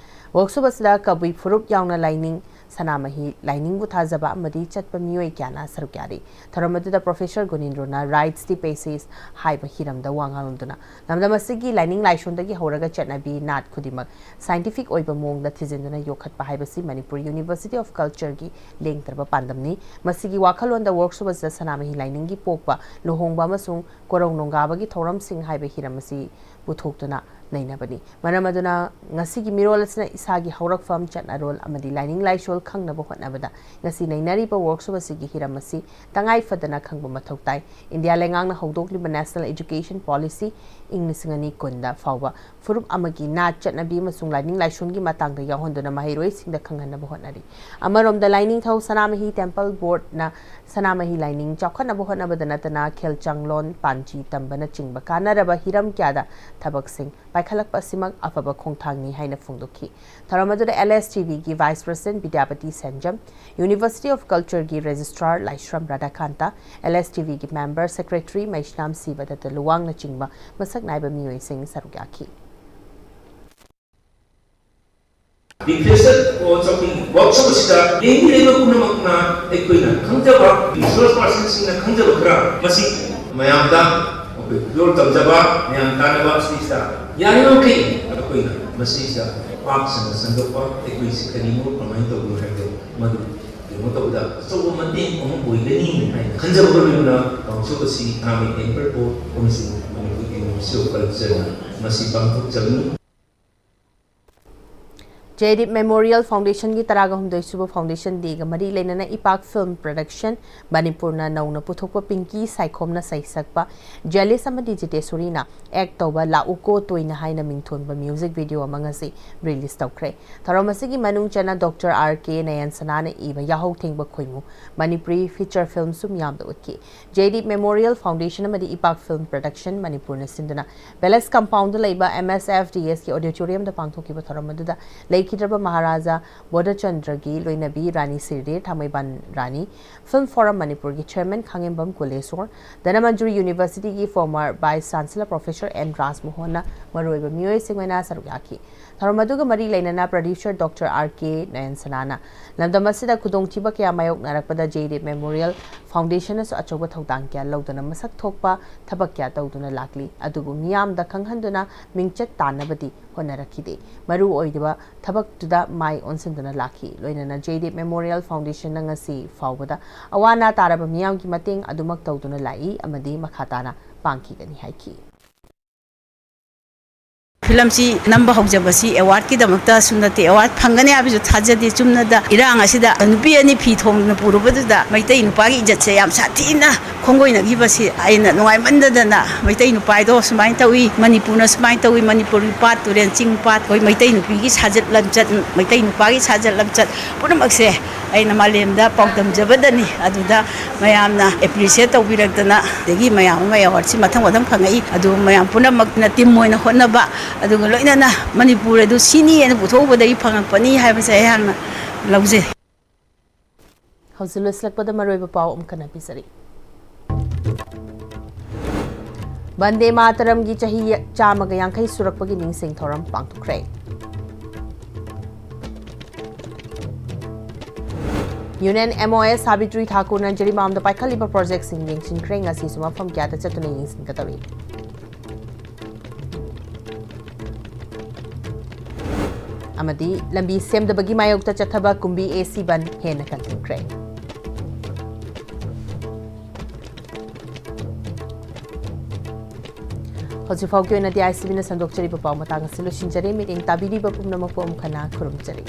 ꯋꯥꯔꯛꯁꯣꯞ ꯑꯁꯤꯗ ꯀꯕꯨꯏ ꯐꯨꯔꯨꯞ ꯌꯥꯎꯅ ꯂꯥꯏꯅꯤꯡ ꯁꯅꯥꯃꯍꯤ ꯂꯥꯏꯅꯤꯡꯕꯨ ꯊꯥꯖꯕ ꯑꯃꯗꯤ ꯆꯠꯄ ꯃꯤꯑꯣꯏ ꯀꯌꯥꯅ ꯁꯔꯨꯛ ꯌꯥꯔꯤ꯫ ꯊꯧꯔꯝ ꯑꯗꯨꯗ Professor ꯒꯨꯅꯦꯟꯗ꯭ꯔꯣꯅ Rites de Passage ꯍꯥꯏꯕ ꯍꯤꯔꯝꯗ ꯋꯥ ꯉꯥꯡꯂꯝꯗꯨꯅ ꯂꯝꯗꯝ ꯑꯁꯤꯒꯤ ꯂꯥꯏꯅꯤꯡ ꯂꯥꯏꯁꯣꯟꯗꯒꯤ ꯍꯧꯔꯒ ꯆꯠꯅꯕꯤ, ꯅꯥꯠ ꯈꯨꯗꯤꯡꯃꯛ scientific ꯑꯣꯏꯕ ꯃꯑꯣꯡꯗ ꯊꯤꯖꯤꯟꯗꯨꯅ ꯌꯣꯛꯈꯠꯄ ꯍꯥꯏꯕꯁꯤ ꯃꯅꯤꯄꯨꯔ University of Culture ꯒꯤ ꯂꯦꯡꯗ꯭ꯔꯕ ꯄꯥꯟꯗꯝꯅꯤ꯫ ꯃꯁꯤꯒꯤ ꯋꯥꯈꯜꯂꯣꯟꯗ ꯋꯥꯔꯛꯁꯣꯞ ꯑꯁꯤꯗ ꯁꯅꯥꯃꯍꯤ ꯂꯥꯏꯅꯤꯡꯒꯤ ꯄꯣꯛꯄ, ꯂꯨꯍꯣꯡꯕ ꯑꯃꯁꯨꯡ ꯀꯣꯔꯧ ꯅꯣꯡꯒꯥꯕꯒꯤ ꯊꯧꯔꯝꯁꯤꯡ ꯍꯥꯏꯕ ꯍꯤꯔꯝ ꯑꯁꯤ ꯄꯨꯊꯣꯛꯇꯨꯅ ꯅꯩꯅꯕꯅꯤ꯫ ꯃꯔꯝ ꯑꯗꯨꯅ ꯉꯁꯤꯒꯤ ꯃꯤꯔꯣꯜ ꯑꯁꯤꯅ ꯏꯁꯥꯒꯤ ꯍꯧꯔꯛꯐꯝ, ꯆꯠꯅꯔꯣꯜ ꯑꯃꯗꯤ ꯂꯥꯏꯅꯤꯡ ꯂꯥꯏꯁꯣꯜ ꯈꯪꯅꯕ ꯍꯣꯠꯅꯕꯗ ꯉꯁꯤ ꯅꯩꯅꯔꯤꯕ ꯋꯥꯔꯛꯁꯣꯞ ꯑꯁꯤꯒꯤ ꯍꯤꯔꯝ ꯑꯁꯤ ꯇꯉꯥꯏ ꯐꯗꯅ ꯈꯪꯕ ꯃꯊꯧ ꯇꯥꯏ꯫ ꯏꯟꯗꯤꯌꯥ ꯂꯩꯉꯥꯛꯅ ꯍꯧꯗꯣꯛꯂꯤꯕ National Education Policy ꯏꯪ ꯂꯤꯁꯤꯡ ꯑꯅꯤ ꯀꯨꯟꯗ ꯐꯥꯎꯕ ꯐꯨꯔꯨꯞ ꯑꯃꯒꯤ ꯅꯥꯠ, ꯆꯠꯅꯕꯤ ꯑꯃꯁꯨꯡ ꯂꯥꯏꯅꯤꯡ ꯂꯥꯏꯁꯣꯟꯒꯤ ꯃꯇꯥꯡꯗ ꯌꯥꯎꯍꯟꯗꯨꯅ ꯃꯍꯩꯔꯣꯏꯁꯤꯡꯗ ꯈꯪꯍꯟꯅꯕ ꯍꯣꯠꯅꯔꯤ꯫ ꯑꯃꯔꯣꯝꯗ ꯂꯥꯏꯅꯤꯡꯊꯧ ꯁꯅꯥꯃꯍꯤ Temple Board ꯅ ꯁꯅꯥꯃꯍꯤ ꯂꯥꯏꯅꯤꯡ ꯆꯥꯎꯈꯠꯅꯕ ꯍꯣꯠꯅꯕꯗ ꯅꯠꯇꯅ ꯈꯦꯜꯆꯥꯡꯂꯣꯟ, ꯄꯥꯟꯖꯤ ꯇꯝꯕꯅꯆꯤꯡꯕ ꯀꯥꯟꯅꯔꯕ ꯍꯤꯔꯝ ꯀꯌꯥꯗ ꯊꯕꯛꯁꯤꯡ ꯄꯥꯏꯈꯠꯂꯛꯄ ꯑꯁꯤꯃꯛ ꯑꯐꯕ ꯈꯣꯡꯊꯥꯡꯅꯤ ꯍꯥꯏꯅ ꯐꯣꯡꯗꯣꯛꯈꯤ꯫ ꯊꯧꯔꯝ ꯑꯗꯨꯗ L S T V ꯒꯤ Vice President Bidyapati Senjam, University of Culture ꯒꯤ Registrar ꯂꯥꯏꯁ꯭ꯔꯝ ꯔꯥꯙꯥꯀꯥꯟꯇ, L S T V ꯒꯤ Member Secretary ꯃꯩꯁꯅꯥꯝ ꯁꯤꯕꯗꯠꯇ ꯂꯨꯋꯥꯡꯅꯆꯤꯡꯕ ꯃꯁꯛ ꯅꯥꯏꯕ ꯃꯤꯑꯣꯏꯁꯤꯡ ꯁꯔꯨꯛ ꯌꯥꯈꯤ꯫ ꯂꯤꯇꯔꯦꯆꯔ ꯋꯥꯔꯛꯁꯣꯞ ꯑꯁꯤꯗ ꯂꯦꯡꯃꯤꯟꯅꯔꯤꯕ ꯄꯨꯝꯅꯃꯛꯅ ꯑꯩꯈꯣꯏꯅ ꯈꯪꯖꯕ ꯔꯤꯁꯣꯔꯁ ꯄꯥꯔꯁꯟꯁꯤꯡꯅ ꯈꯪꯖꯕ ꯈꯔ ꯃꯁꯤ ꯃꯌꯥꯝꯗ ꯑꯩꯈꯣꯏ ꯈꯨꯗꯣꯜ ꯇꯝꯖꯕ, ꯃꯌꯥꯝ ꯇꯥꯟꯅꯕ ꯑꯁꯤꯗ ꯌꯥꯔꯤꯕꯃꯈꯩ ꯑꯩꯈꯣꯏꯅ ꯃꯁꯤꯗ ꯄꯥꯛ ꯁꯟꯅ ꯁꯟꯗꯣꯛꯄ, ꯑꯩꯈꯣꯏꯁꯤ ꯀꯔꯤꯅꯣ, ꯀꯃꯥꯏꯅ ꯇꯧꯕꯅꯣ ꯍꯥꯏꯕꯗꯣ ꯃꯗꯨ ꯀꯩꯅꯣ ꯇꯧꯕꯗ ꯑꯆꯧꯕ ꯃꯇꯦꯡ ꯑꯃ ꯑꯣꯏꯒꯅꯤ ꯍꯥꯏꯅ ꯈꯟꯖꯕꯒ ꯂꯣꯏꯅꯅ ꯋꯥꯔꯛꯁꯣꯞ ꯑꯁꯤ ꯅꯍꯥꯟꯒꯤ ꯇꯦꯝꯄꯜ ꯕꯣꯔꯗ ꯑꯃꯁꯨꯡ ꯃꯅꯤꯄꯨꯔ ꯌꯨꯅꯤꯚꯔꯁꯤꯇꯤ ꯑꯣꯐ ꯀꯜꯆꯔꯅ ꯃꯁꯤ ꯄꯥꯡꯊꯣꯛꯆꯕꯅꯤ꯫ ꯖꯦꯗꯤꯞ ꯃꯦꯃꯣꯔꯤꯌꯦꯜ ꯐꯥꯎꯟꯗꯦꯁꯟꯒꯤ ꯇꯔꯥꯒ ꯍꯨꯝꯗꯣꯏ ꯁꯨꯕ ꯐꯥꯎꯟꯗꯦꯁꯟ ꯗꯦꯒ ꯃꯔꯤ ꯂꯩꯅꯅ ꯏꯄꯥꯛ ꯐꯤꯜꯝ ꯄ꯭ꯔꯗꯛꯁꯟ ꯃꯅꯤꯄꯨꯔꯅ ꯅꯧꯅ ꯄꯨꯊꯣꯛꯄ ꯄꯤꯡꯀꯤ ꯁꯥꯏꯈꯣꯝꯅ ꯁꯩꯁꯛꯄ ꯖꯦꯂꯤꯁ ꯑꯃꯗꯤ ꯖꯤꯇꯦꯁꯣꯔꯤꯅ ꯑꯦꯛ ꯇꯧꯕ ꯂꯥꯛꯎꯀꯣ ꯇꯣꯏꯅ ꯍꯥꯏꯅ ꯃꯤꯡꯊꯣꯟꯕ ꯃ꯭ꯌꯨꯖꯤꯛ ꯚꯤꯗꯤꯑꯣ ꯑꯃ ꯉꯁꯤ ꯔꯤꯂꯤꯁ ꯇꯧꯈ꯭ꯔꯦ꯫ ꯊꯧꯔꯝ ꯑꯁꯤꯒꯤ ꯃꯅꯨꯡ ꯆꯟꯅ ꯗꯣꯛꯇꯔ ꯑꯥꯔ ꯀꯦ ꯅꯌꯟꯁꯅꯥꯅ ꯏꯕ ꯌꯥꯍꯧ ꯊꯦꯡꯕ ꯈꯣꯏꯃꯨ ꯃꯅꯤꯄꯨꯔꯤ ꯐꯤꯆꯔ ꯐꯤꯜꯝꯁꯨ ꯃꯤꯌꯥꯝꯗ ꯎꯠꯈꯤ꯫ ꯖꯦꯗꯤꯞ ꯃꯦꯃꯣꯔꯤꯌꯦꯜ ꯐꯥꯎꯟꯗꯦꯁꯟ ꯑꯃꯗꯤ ꯏꯄꯥꯛ ꯐꯤꯜꯝ ꯄ꯭ꯔꯗꯛꯁꯟ ꯃꯅꯤꯄꯨꯔꯅ ꯁꯤꯟꯗꯨꯅ ꯄꯦꯂꯦꯁ ꯀꯝꯄꯥꯎꯟꯗ ꯂꯩꯕ ꯑꯦꯝ ꯑꯦꯁ ꯑꯦꯐ ꯗꯤ ꯑꯦꯁꯀꯤ ꯑꯣꯗꯤꯇꯣꯔꯤꯌꯝꯗ ꯄꯥꯡꯊꯣꯛꯈꯤꯕ ꯊꯧꯔꯝ ꯑꯗꯨꯗ ꯂꯩꯈꯤꯗ꯭ꯔꯕ ꯃꯍꯥꯔꯥꯖꯥ ꯕꯣꯙꯆꯟꯗ꯭ꯔꯒꯤ ꯂꯣꯏꯅꯕꯤ ꯔꯥꯅꯤ ꯁꯤꯔꯗꯦ ꯊꯥꯡꯃꯩꯕꯟ ꯔꯥꯅꯤ, ꯐꯤꯜꯝ ꯐꯣꯔꯝ ꯃꯅꯤꯄꯨꯔꯒꯤ ꯆꯦꯌꯔꯃꯦꯟ ꯈꯥꯉꯦꯝꯕꯝ ꯀꯨꯂꯦꯁꯣꯔ, ꯙꯅꯃꯟꯖꯨꯔꯤ ꯌꯨꯅꯤꯚꯔꯁꯤꯇꯤꯒꯤ former vice chancellor professor N ꯔꯥꯖꯃꯣꯍꯟꯅ ꯃꯔꯨꯑꯣꯏꯕ ꯃꯤꯑꯣꯏꯁꯤꯡ ꯑꯣꯏꯅ ꯁꯔꯨꯛ ꯌꯥꯈꯤ꯫ ꯊꯧꯔꯝ ꯑꯗꯨꯒ ꯃꯔꯤ ꯂꯩꯅꯅ ꯄ꯭ꯔꯗ꯭ꯌꯨꯁꯔ ꯗꯣꯛꯇꯔ ꯑꯥꯔ ꯀꯦ ꯅꯌꯟꯁꯅꯥꯅ ꯂꯝꯗꯝ ꯑꯁꯤꯗ ꯈꯨꯗꯣꯡꯊꯤꯕ ꯀꯌꯥ ꯃꯥꯌꯣꯛꯅꯔꯛꯄꯗ ꯖꯦꯗꯤꯞ ꯃꯦꯃꯣꯔꯤꯌꯦꯜ ꯐꯥꯎꯟꯗꯦꯁꯟꯅꯁꯨ ꯑꯆꯧꯕ ꯊꯧꯗꯥꯡ ꯀꯌꯥ ꯂꯧꯗꯨꯅ ꯃꯁꯛ ꯊꯣꯛꯄ ꯊꯕꯛ ꯀꯌꯥ ꯇꯧꯗꯨꯅ ꯂꯥꯛꯂꯤ꯫ ꯑꯗꯨꯕꯨ ꯃꯤꯌꯥꯝꯗ ꯈꯪꯍꯟꯗꯨꯅ ꯃꯤꯡꯆꯠ ꯇꯥꯟꯅꯕꯗꯤ ꯍꯣꯠꯅꯔꯛꯈꯤꯗꯦ꯫ ꯃꯔꯨ ꯑꯣꯏꯔꯤꯕ ꯊꯕꯛꯇꯨꯗ ꯃꯥꯏ ꯑꯣꯟꯁꯤꯟꯗꯨꯅ ꯂꯥꯛꯈꯤ꯫ ꯂꯣꯏꯅꯅ ꯖꯦꯗꯤꯞ ꯃꯦꯃꯣꯔꯤꯌꯦꯜ ꯐꯥꯎꯟꯗꯦꯁꯟꯅ ꯉꯁꯤ ꯐꯥꯎꯕꯗ ꯑꯋꯥ ꯑꯅꯥ ꯇꯥꯔꯕ ꯃꯤꯌꯥꯝꯒꯤ ꯃꯇꯦꯡ ꯑꯗꯨꯃꯛ ꯇꯧꯗꯨꯅ ꯂꯥꯛꯏ ꯑꯃꯗꯤ ꯃꯈꯥ ꯇꯥꯅ ꯄꯥꯡꯈꯤꯒꯅꯤ ꯍꯥꯏꯈꯤ꯫ ꯐꯤꯂꯝꯁꯤ ꯅꯝꯕ ꯍꯧꯖꯕꯁꯤ ꯑꯦꯋꯥꯔꯗꯀꯤꯗꯃꯛꯇꯁꯨ ꯅꯠꯇꯦ, ꯑꯦꯋꯥꯔꯗ ꯐꯪꯒꯅꯤ ꯍꯥꯏꯕꯁꯨ ꯊꯥꯖꯗꯦ꯫ ꯆꯨꯝꯅꯗ ꯏꯔꯥꯡ ꯑꯁꯤꯗ ꯅꯨꯄꯤ ꯑꯅꯤ ꯐꯤ ꯊꯣꯡꯅ ꯄꯨꯔꯨꯕꯗꯨꯗ ꯃꯩꯇꯩ ꯅꯨꯄꯥꯒꯤ ꯏꯖꯠꯁꯦ ꯌꯥꯝ ꯁꯥꯊꯤꯅ ꯈꯣꯡꯒꯣꯏꯅꯈꯤꯕꯁꯤ ꯑꯩꯅ ꯅꯨꯡꯉꯥꯏꯃꯟꯗꯗꯅ ꯃꯩꯇꯩ ꯅꯨꯄꯥꯗꯣ ꯁꯨꯃꯥꯏꯅ ꯇꯧꯏ, ꯃꯅꯤꯄꯨꯔꯅ ꯁꯨꯃꯥꯏꯅ ꯇꯧꯏ, ꯃꯅꯤꯄꯨꯔꯒꯤ ꯄꯥꯠ ꯇꯨꯔꯦꯟ ꯆꯤꯡ ꯄꯥꯠ, ꯑꯩꯈꯣꯏ ꯃꯩꯇꯩ ꯅꯨꯄꯤꯒꯤ ꯁꯥꯖꯠ ꯂꯝꯆꯠ, ꯃꯩꯇꯩ ꯅꯨꯄꯥꯒꯤ ꯁꯥꯖꯠ ꯂꯝꯆꯠ ꯄꯨꯝꯅꯃꯛꯁꯦ ꯑꯩꯅ ꯃꯥꯂꯦꯝꯗ ꯄꯥꯎꯗꯝꯖꯕꯗꯅꯤ꯫ ꯑꯗꯨꯗ ꯃꯌꯥꯝꯅ ꯑꯦꯄ꯭ꯔꯤꯁꯤꯌꯦꯠ ꯇꯧꯕꯤꯔꯛꯇꯅ ꯑꯗꯒꯤ ꯃꯌꯥꯝ ꯑꯃ ꯑꯦꯋꯥꯔꯗꯁꯤ ꯃꯊꯪ ꯃꯊꯪ ꯐꯪꯉꯛꯏ꯫ ꯑꯗꯨ ꯃꯌꯥꯝ ꯄꯨꯝꯅꯃꯛꯅ ꯇꯤꯝ ꯑꯣꯏꯅ ꯍꯣꯠꯅꯕ, ꯑꯗꯨꯒ ꯂꯣꯏꯅꯅ ꯃꯅꯤꯄꯨꯔ ꯑꯗꯨ ꯁꯤꯅꯤ ꯍꯥꯏꯅ ꯄꯨꯊꯣꯛꯎꯕꯗꯒꯤ ꯐꯪꯉꯛꯄꯅꯤ ꯍꯥꯏꯕꯁꯦ ꯑꯩꯍꯥꯛꯅ ꯂꯧꯖꯩ꯫ ꯍꯧꯖꯤꯛ ꯂꯣꯏꯁꯤꯜꯂꯛꯄꯗ ꯃꯔꯨꯑꯣꯏꯕ ꯄꯥꯎ ꯑꯃꯈꯛ ꯅꯝꯕꯤꯖꯔꯤ꯫ ꯕꯟꯗꯦ ꯃꯥꯇꯔꯝꯒꯤ ꯆꯍꯤ ꯆꯥꯝꯃꯒ ꯌꯥꯡꯈꯩ ꯁꯨꯔꯛꯄꯒꯤ ꯅꯤꯡꯁꯤꯡ ꯊꯧꯔꯝ ꯄꯥꯡꯊꯣꯛꯈ꯭ꯔꯦ꯫ ꯌꯨꯅꯤꯌꯟ ꯑꯦꯝ ꯑꯣ ꯑꯦꯁ ꯁꯥꯕꯤꯇ꯭ꯔꯤ ꯊꯥꯀꯨꯔꯅ ꯖꯤꯔꯤꯕꯥꯝꯗ ꯄꯥꯏꯈꯠꯂꯤꯕ ꯄ꯭ꯔꯣꯖꯦꯛꯁꯤꯡ ꯌꯦꯡꯁꯤꯟꯈ꯭ꯔꯦ꯫ ꯉꯁꯤꯁꯨ ꯃꯐꯝ ꯀꯌꯥꯗ ꯆꯠꯇꯨꯅ ꯌꯦꯡꯁꯤꯟꯒꯗꯧꯔꯤ꯫ ꯑꯃꯗꯤ ꯂꯝꯕꯤ ꯁꯦꯝꯗꯕꯒꯤ ꯃꯥꯌꯣꯛꯇ ꯆꯠꯊꯕ ꯀꯨꯝꯕꯤ ꯑꯦ ꯁꯤ ꯕꯟ ꯍꯦꯟꯅ ꯀꯟꯁꯤꯟꯈ꯭ꯔꯦ꯫ ꯍꯧꯖꯤꯛ ꯐꯥꯎꯒꯤ ꯑꯣꯏꯅꯗꯤ ꯑꯥꯏ ꯁꯤ ꯕꯤꯅ ꯁꯟꯗꯣꯛꯆꯔꯤꯕ ꯄꯥꯎ ꯃꯇꯥꯡ ꯑꯁꯤ ꯂꯣꯏꯁꯤꯟꯖꯔꯦ꯫ ꯃꯤꯠꯌꯦꯡ ꯇꯥꯕꯤꯔꯤꯕ ꯄꯨꯝꯅꯃꯛꯄꯨ ꯑꯃꯨꯛ ꯍꯟꯅ ꯈꯨꯔꯨꯝꯖꯔꯤ꯫